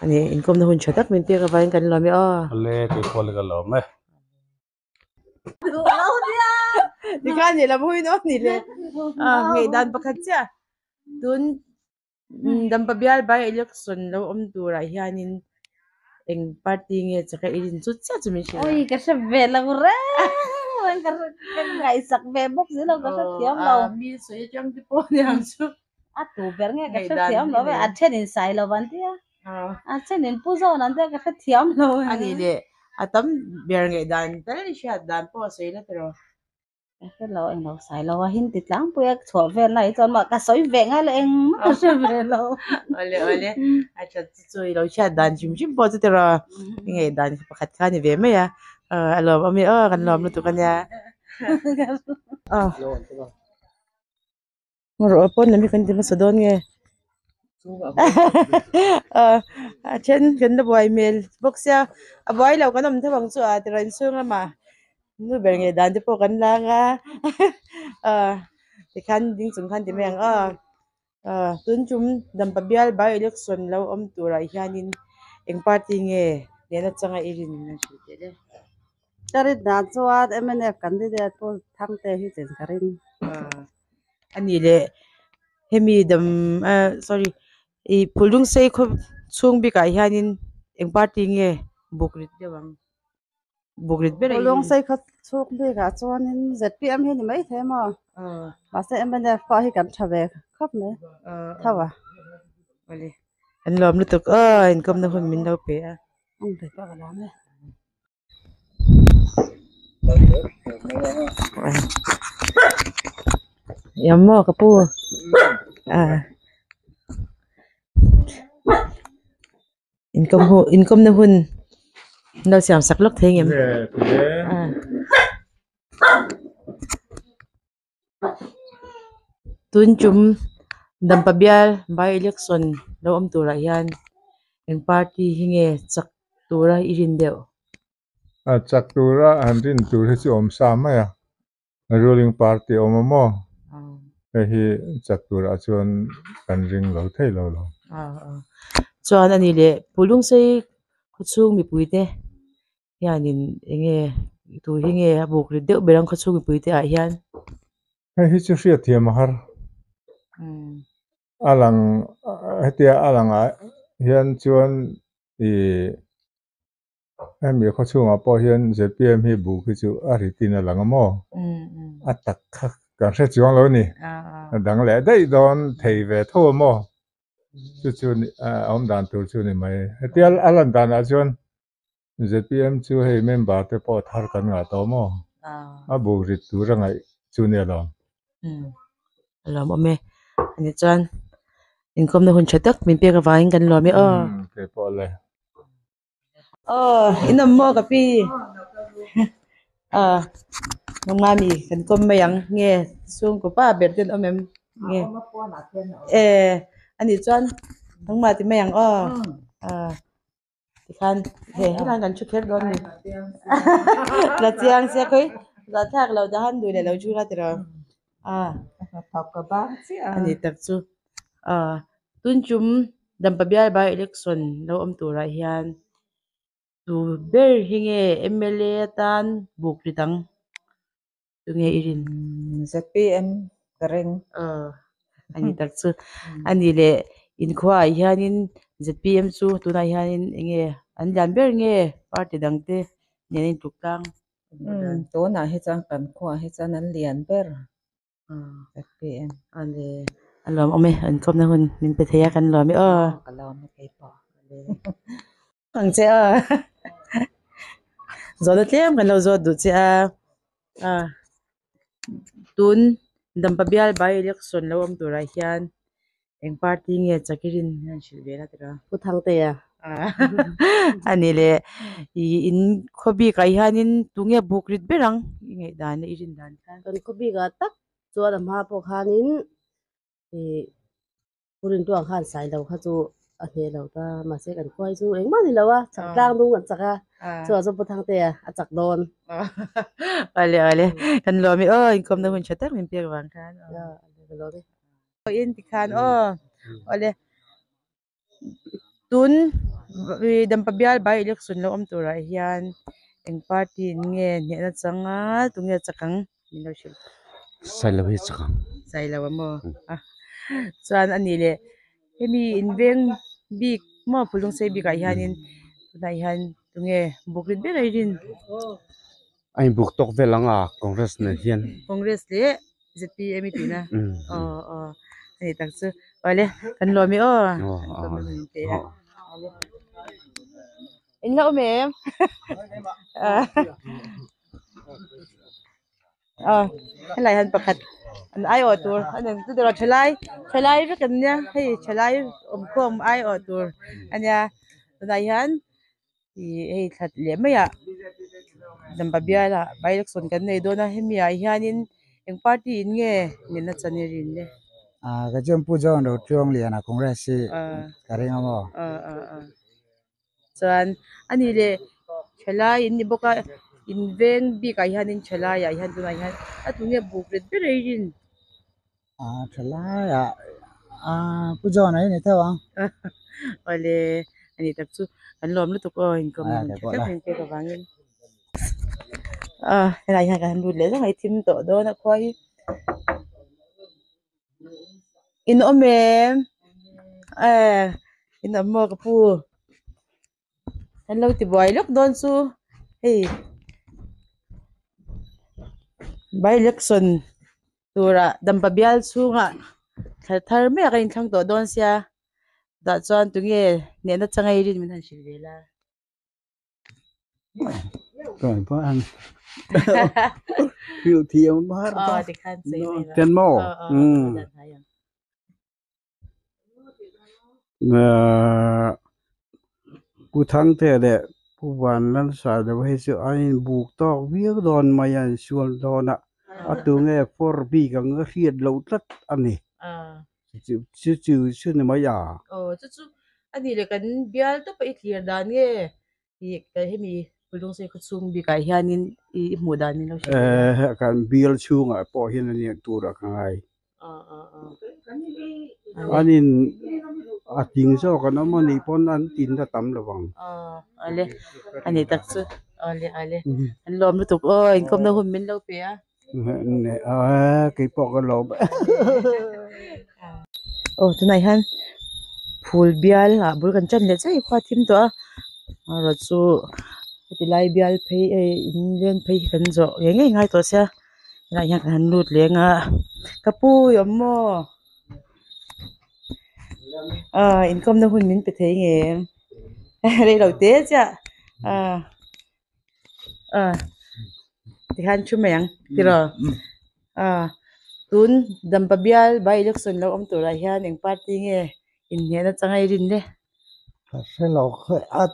A nih inkawmna hun tha tak min pek avangin kan lawm e aw. Awle keipawh le ka lawm e. Tikhan ni lam hui nawn ni le. Ngei dan pakhat chiah. Tun Dampa bial by election lo awm turah hianin eng party nge chaka i rin chu chiah chu min hrilh a. Ui ka hre ve lo reng reng ka hre ka ngaihsak ve bawk si lo ka hre thiam lo. Mi sawi atang te pawh ni ang chu. A tu ber nge ka hre thiam lo e a then in sai lo an tia. A then in pu zawn an tia ka hre thiam lo e. Ani leh a tam ber ngaihdan tal i hriat dan pawh a sawi la tiraw. Ka hre lo englo sai lo a hin ti tlangpui a chhuah vel na hi chuan mah ka sawi ve ngai lo engmah ka hre ve lo. Awle awle a that chu chu i lo hriat dan hrim hrim pawh chu tiraw i ngaihdan pakhat kha a ni ve mai a a lawm awm e aw kan lawm lutuk a nia. Rawh pawn lam hi kan ti hmasa dawn nge a then kan la buai hmel bawk sia a buai lo kan awm tho ang chu a tiraw inchhung lamah nu ber ngei dan te pawh kan lang a tikhan ding chung khan ti mai ang aw tun tum dampa bial by election lo awm turah hianin eng party nge nena changa i rin a hrilh teh le. Ka rin dan chuan mnf candidate pawh Thangte hi chen ka ring. A nih leh hemi dam ah sorry ih Phulungsei khaw chhung bikah hianin eng party nge buk rit deuh ang buk rit ber a Phulungsei khaw chhung bikah chuanin zpm hi ni maithei maw mahse mnf pawh hi kan tha ve khawp mai tho a. Awle an lawm lutuk aw inkawmna hun min lo pe a. Ang ve pawh ka lawm e. Yammo ka pu inkawm hu inkawmna hun an lo siam sak lawk thei ang em tun tum dampa bial by election lo awm turah hian eng party hi nge chak tura i rin deuh. A chak tura han rin tur hi chu awm sa mai a ruling party a awm a maw hei hi chak turah chuan kan ring lo thei lo lo. Chuan a ni leh Pulungsei khawchhung mipuite hianin eng nge tu hi nge a buk rit deuh ber ang khawchhung mipui te ah hian. Hei hi chu hriat thiam a har. A lang hetia a langah hian chuan ih hemi khaw chhungah pawh hian zpm hi buk hi chu a rit in a lang a maw? A tak kha kan hre chuang lo a ni. A dang leh daih dawn thei ve tho a maw? Chu chu a awm dan tur chu a ni mai. Hetia a lan danah chuan zpm chu hei member te pawh thar kan ngah tawh maw? A buk rit tur a ngaih chu nia lo. A lawm awm e. Ani chuan inkawmna hun tha tak min pek avangin kan lawm e aw. Kei pawh le. Aw in awm maw ka pi? Aw nangmah mi kan kawm mai ang nge chhungkaw pa ber te an awm em nge? E anih chuan nangmah ti mai ang aw. Aw. Tikhan he helai kan thu kher dawn a ni la chiang sia khawi zahthlak lo dahan duh leh lo thu la tiraw a a ni tak chu ah tun tum dampa bial by election lo awm turah hian tu ber hi nge mla atan buk ri dang tunge i rin zpm ka ring aw ani tak chu ani leh inkhua ah hianin zpm chu tunah hianin enge an lian ber nge party dang te nen a intluk tlang tunah hi chuan kan khuaah hi chuan an lian ber zpm ale a lawm awm e an kawmna hun min pe thei a kan lawm e aw ka lawm e keipawh ang che a zawhna tlem kan lo zawt duh che a a tun dampa bial by election lo awm turah hian eng party nge chakirin hian hrilh ve la tiraw Pu Thangtea ani leh ih in khaw bikah hianin tunge buk rit ber ang i ngaihdan leh i rin dan khan kan khaw bikah tak chuan a hma pawh khanin ih Pu Rintuang khan Sailo kha chu a hneh lo ta, mahse kan khuai chu engmah ni lo a, chak tlang dung an chak a, chuvang chuan Pu Thangtea a chak dawn. Awle awle, kan lawm i aw, inkawmna hun tha tak min pek vang khan aw. Ka lawm e. In ti khan aw, awle tun Dampa bial by election lo awm turah hian eng party in nge hnehna chang a, tunge chak ang? Min lo hrilh. Sailo hi chak ang. Sailo a maw? A chuan a nih leh hemi inveng bik maw Phulungsei bikah hianin tunah hian tunge buk rit ber a i rin? A inbuk tawk vel ang a Congress nen hian. Congress leh zpm i tihna? Aw aw a ni tak chu. Awle kan lawm i aw. Aw aw. In la awm em? Aw helai hian pakhat an aiawh tur a ni chu tiraw thalai thalai vek an nia hei thalai awmkhawm aiawh tur a nia tunah hian ih hei thla leh maiah dampa bialah by election kan nei dawn a hemi ah hianin eng party in nge ngenna chan i rin le. Ah ka chuan Pu John Rochuangliana Congress hi ka ring a maw? Aw aw aw. Chuan a nih leh thalai in ni bawk a in veng bikah hianin thalai ah hian tunah hian a tunge buk ret ber a i rin. Ah thalai ah ah Pu John a i ni theuh ang. Awle a ni tak chu kan lawm lutuk aw inkawm na hun tha tak min pek avangin. Ah helai hian kan han lut leh zawk a i thim tawh dawn a khua hi. In awm em eh in awm maw ka pu an lo ti buai lawk dawn chu hei by election turah dampa bial chhungah thla thar mai ah ka inthlang tawh dawn sia tah chuan tunge hnehna changa i rin min han hrilh ve la. Pu Thangte leh Pu Vanlalsailo hi chu an inbuk tawk viau dawn mai a, an sual dawn a, a tunge for bik ang a hriat loh tlat a ni. Chu chu chu ni mai a. Aw chu chu a nih leh kan bial tawp a i thlir dan nge ih ka hemi Pulungsei khaw chhung bikah hianin i hmuh dan in lo hrilh Eh kan bial chhungah pawh hian a nih turah ka ngai. An in a ting zawk an awm a nih pawn an tin a tam lo ang. Aw ale a nih tak chu ale ale an lawm lutuk aw inkawmna hun min lo pe a. Keipawh ka lawm. Aw tunah hian phul bial ah bul kan tan leh chiah hi khua a thim tawh a amaherawh chu heti lai bial phei eh in len phei hi kan zawh ngei ngei ngai tawh sia tunah hian kan han lut leng a ka pu i awm maw ah inkawmna hun min pe thei nge rei lo te chiah ah ah tikhan thu mai ang tiraw ah tun dampa bial by election lo awm turah hian eng party nge inhnehna changa i rin le. Ka hre lo khawi at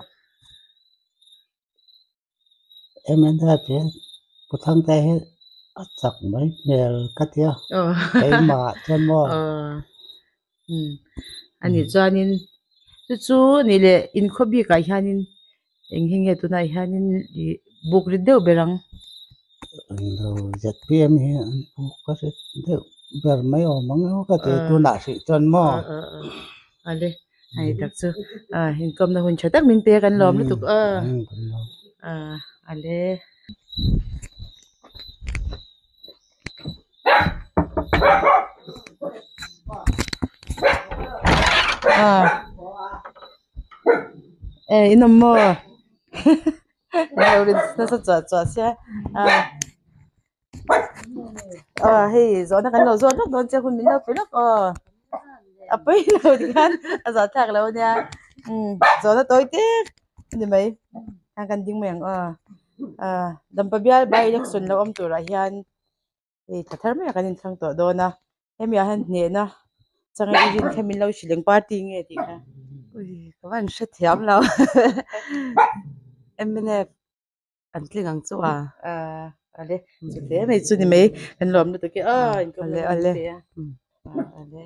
MNF hi Pu Thangte hi a chak mai hmel ka tia keimah chuan maw. Ani chuanin chu chu ni leh inkhaw bikah hianin eng hi nge tunah hianin ih buk rit deuh ber ang. Englo ZPM hi an buk a rit deuh ber mai awm ang emaw ka ti tunah hrih chuan maw. Ale hei tak chu inkawmna hun tha tak min pe a kan lawm lutuk a ale. E in awm maw nasa chuah chuah sia a hei zawhna kan lo zawt lawk dawn che hun min lo pe lawk aw a pawi lo tikhan a zawh thlak lo ania zawhna tawi tek a ni mai a kan ding mai ang aw ah dampa bial by election lo awm turah hian hei thla thar maiah kan inthlang tawh dawn a hemi ah hian hnehna changa i rin kha min lo hrilh eng party nge tih kha ui ka van hrethiam lo mnf an tling ang chu a ah ale chu hle mai chu ni mai kan lawm lutuk e aw ale ale ale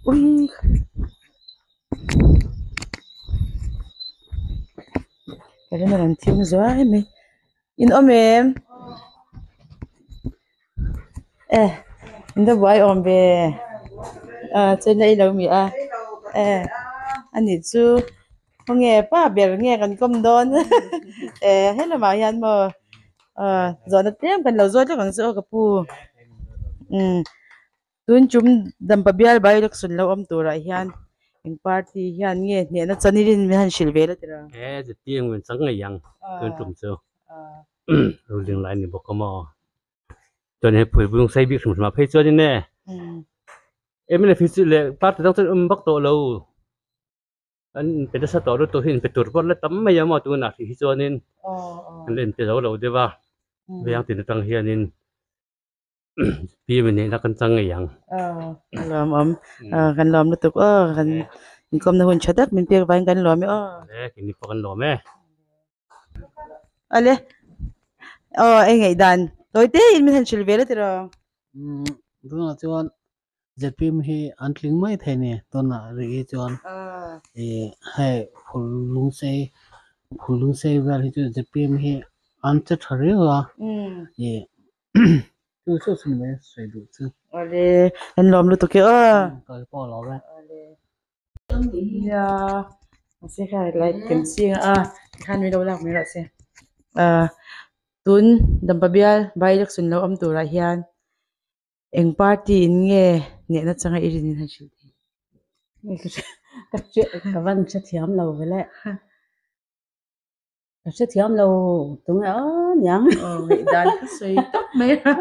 ui ka rin a rawn thim zuai mai in awm em e in va buai awm ve ah chuan ei lo mi a e ani chu khawnge pa ber nge kan kawm dawn e helamah hian maw ah zawhna tlem kan lo zawt lawk ang chu aw ka pu umm. Tun tum dampa bial by election lo awm turah hian eng party hian nge hnehna chuan i rin han hrilh ve la tira? E zirtir ang chang ngei ang tun tum chu ruling lai ni bawk a maw chuan hei phui bung sei bik hrim hrim ah phei chuan in e mnf hi chu leh party dang chuan awm vak tawh lo an inpe nasa tawh lutuk hi inpe tur pawh la tam mai a maw tunah hrih hi chuanin an la inpe zo lo deuh a veng tin atang hianin. Pi mi nihna kan chang ngei ang. Kan lawm awm. Kan lawm lutuk aw. Kan inkawmna hun tha tak min pek vangin kan lawm e aw. Ale, keini pawh kan lawm e. Ale, aw ei ngaihdan tawi te in min han hrilh ve la tiraw? Tunah chuan ZPM hi an tling mai thei ni tunah rih hi chuan ih hei phul lungsei phul lungsei vel hi chu ZPM hi an che tha riau a ih chu chu chu ni mai sawi duh chu. Awle an lawm lutuk e aw. Kal pawh a lawm e. Nia mahse kha light kan ching a tikhan min lo lak mai rawh se ah tun dampa bial by election lo awm turah hian. Eng party in nge nehna changa i rin in han hrilh thei? Ka van hrethiam lo ve le. Ka hrethiam lo tunge aw niang. Aw ngaihdan ka sawi tawp mai a.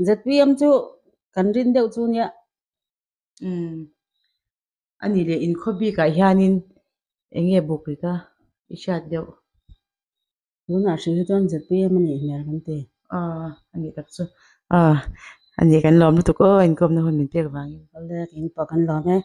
ZPM chu kan rin deuh chu nia. Umm. Ani leh inkhaw bikah hianin eng nge buk rit a i hriat deuh? Tunah hrilh hi chuan ZPM a nih hmel kan ti. Aw a nih tak chu. Aw a nih kan lawm lutuk aw inkawmna hun min pek vangin. Awle in pawh kan lawm e.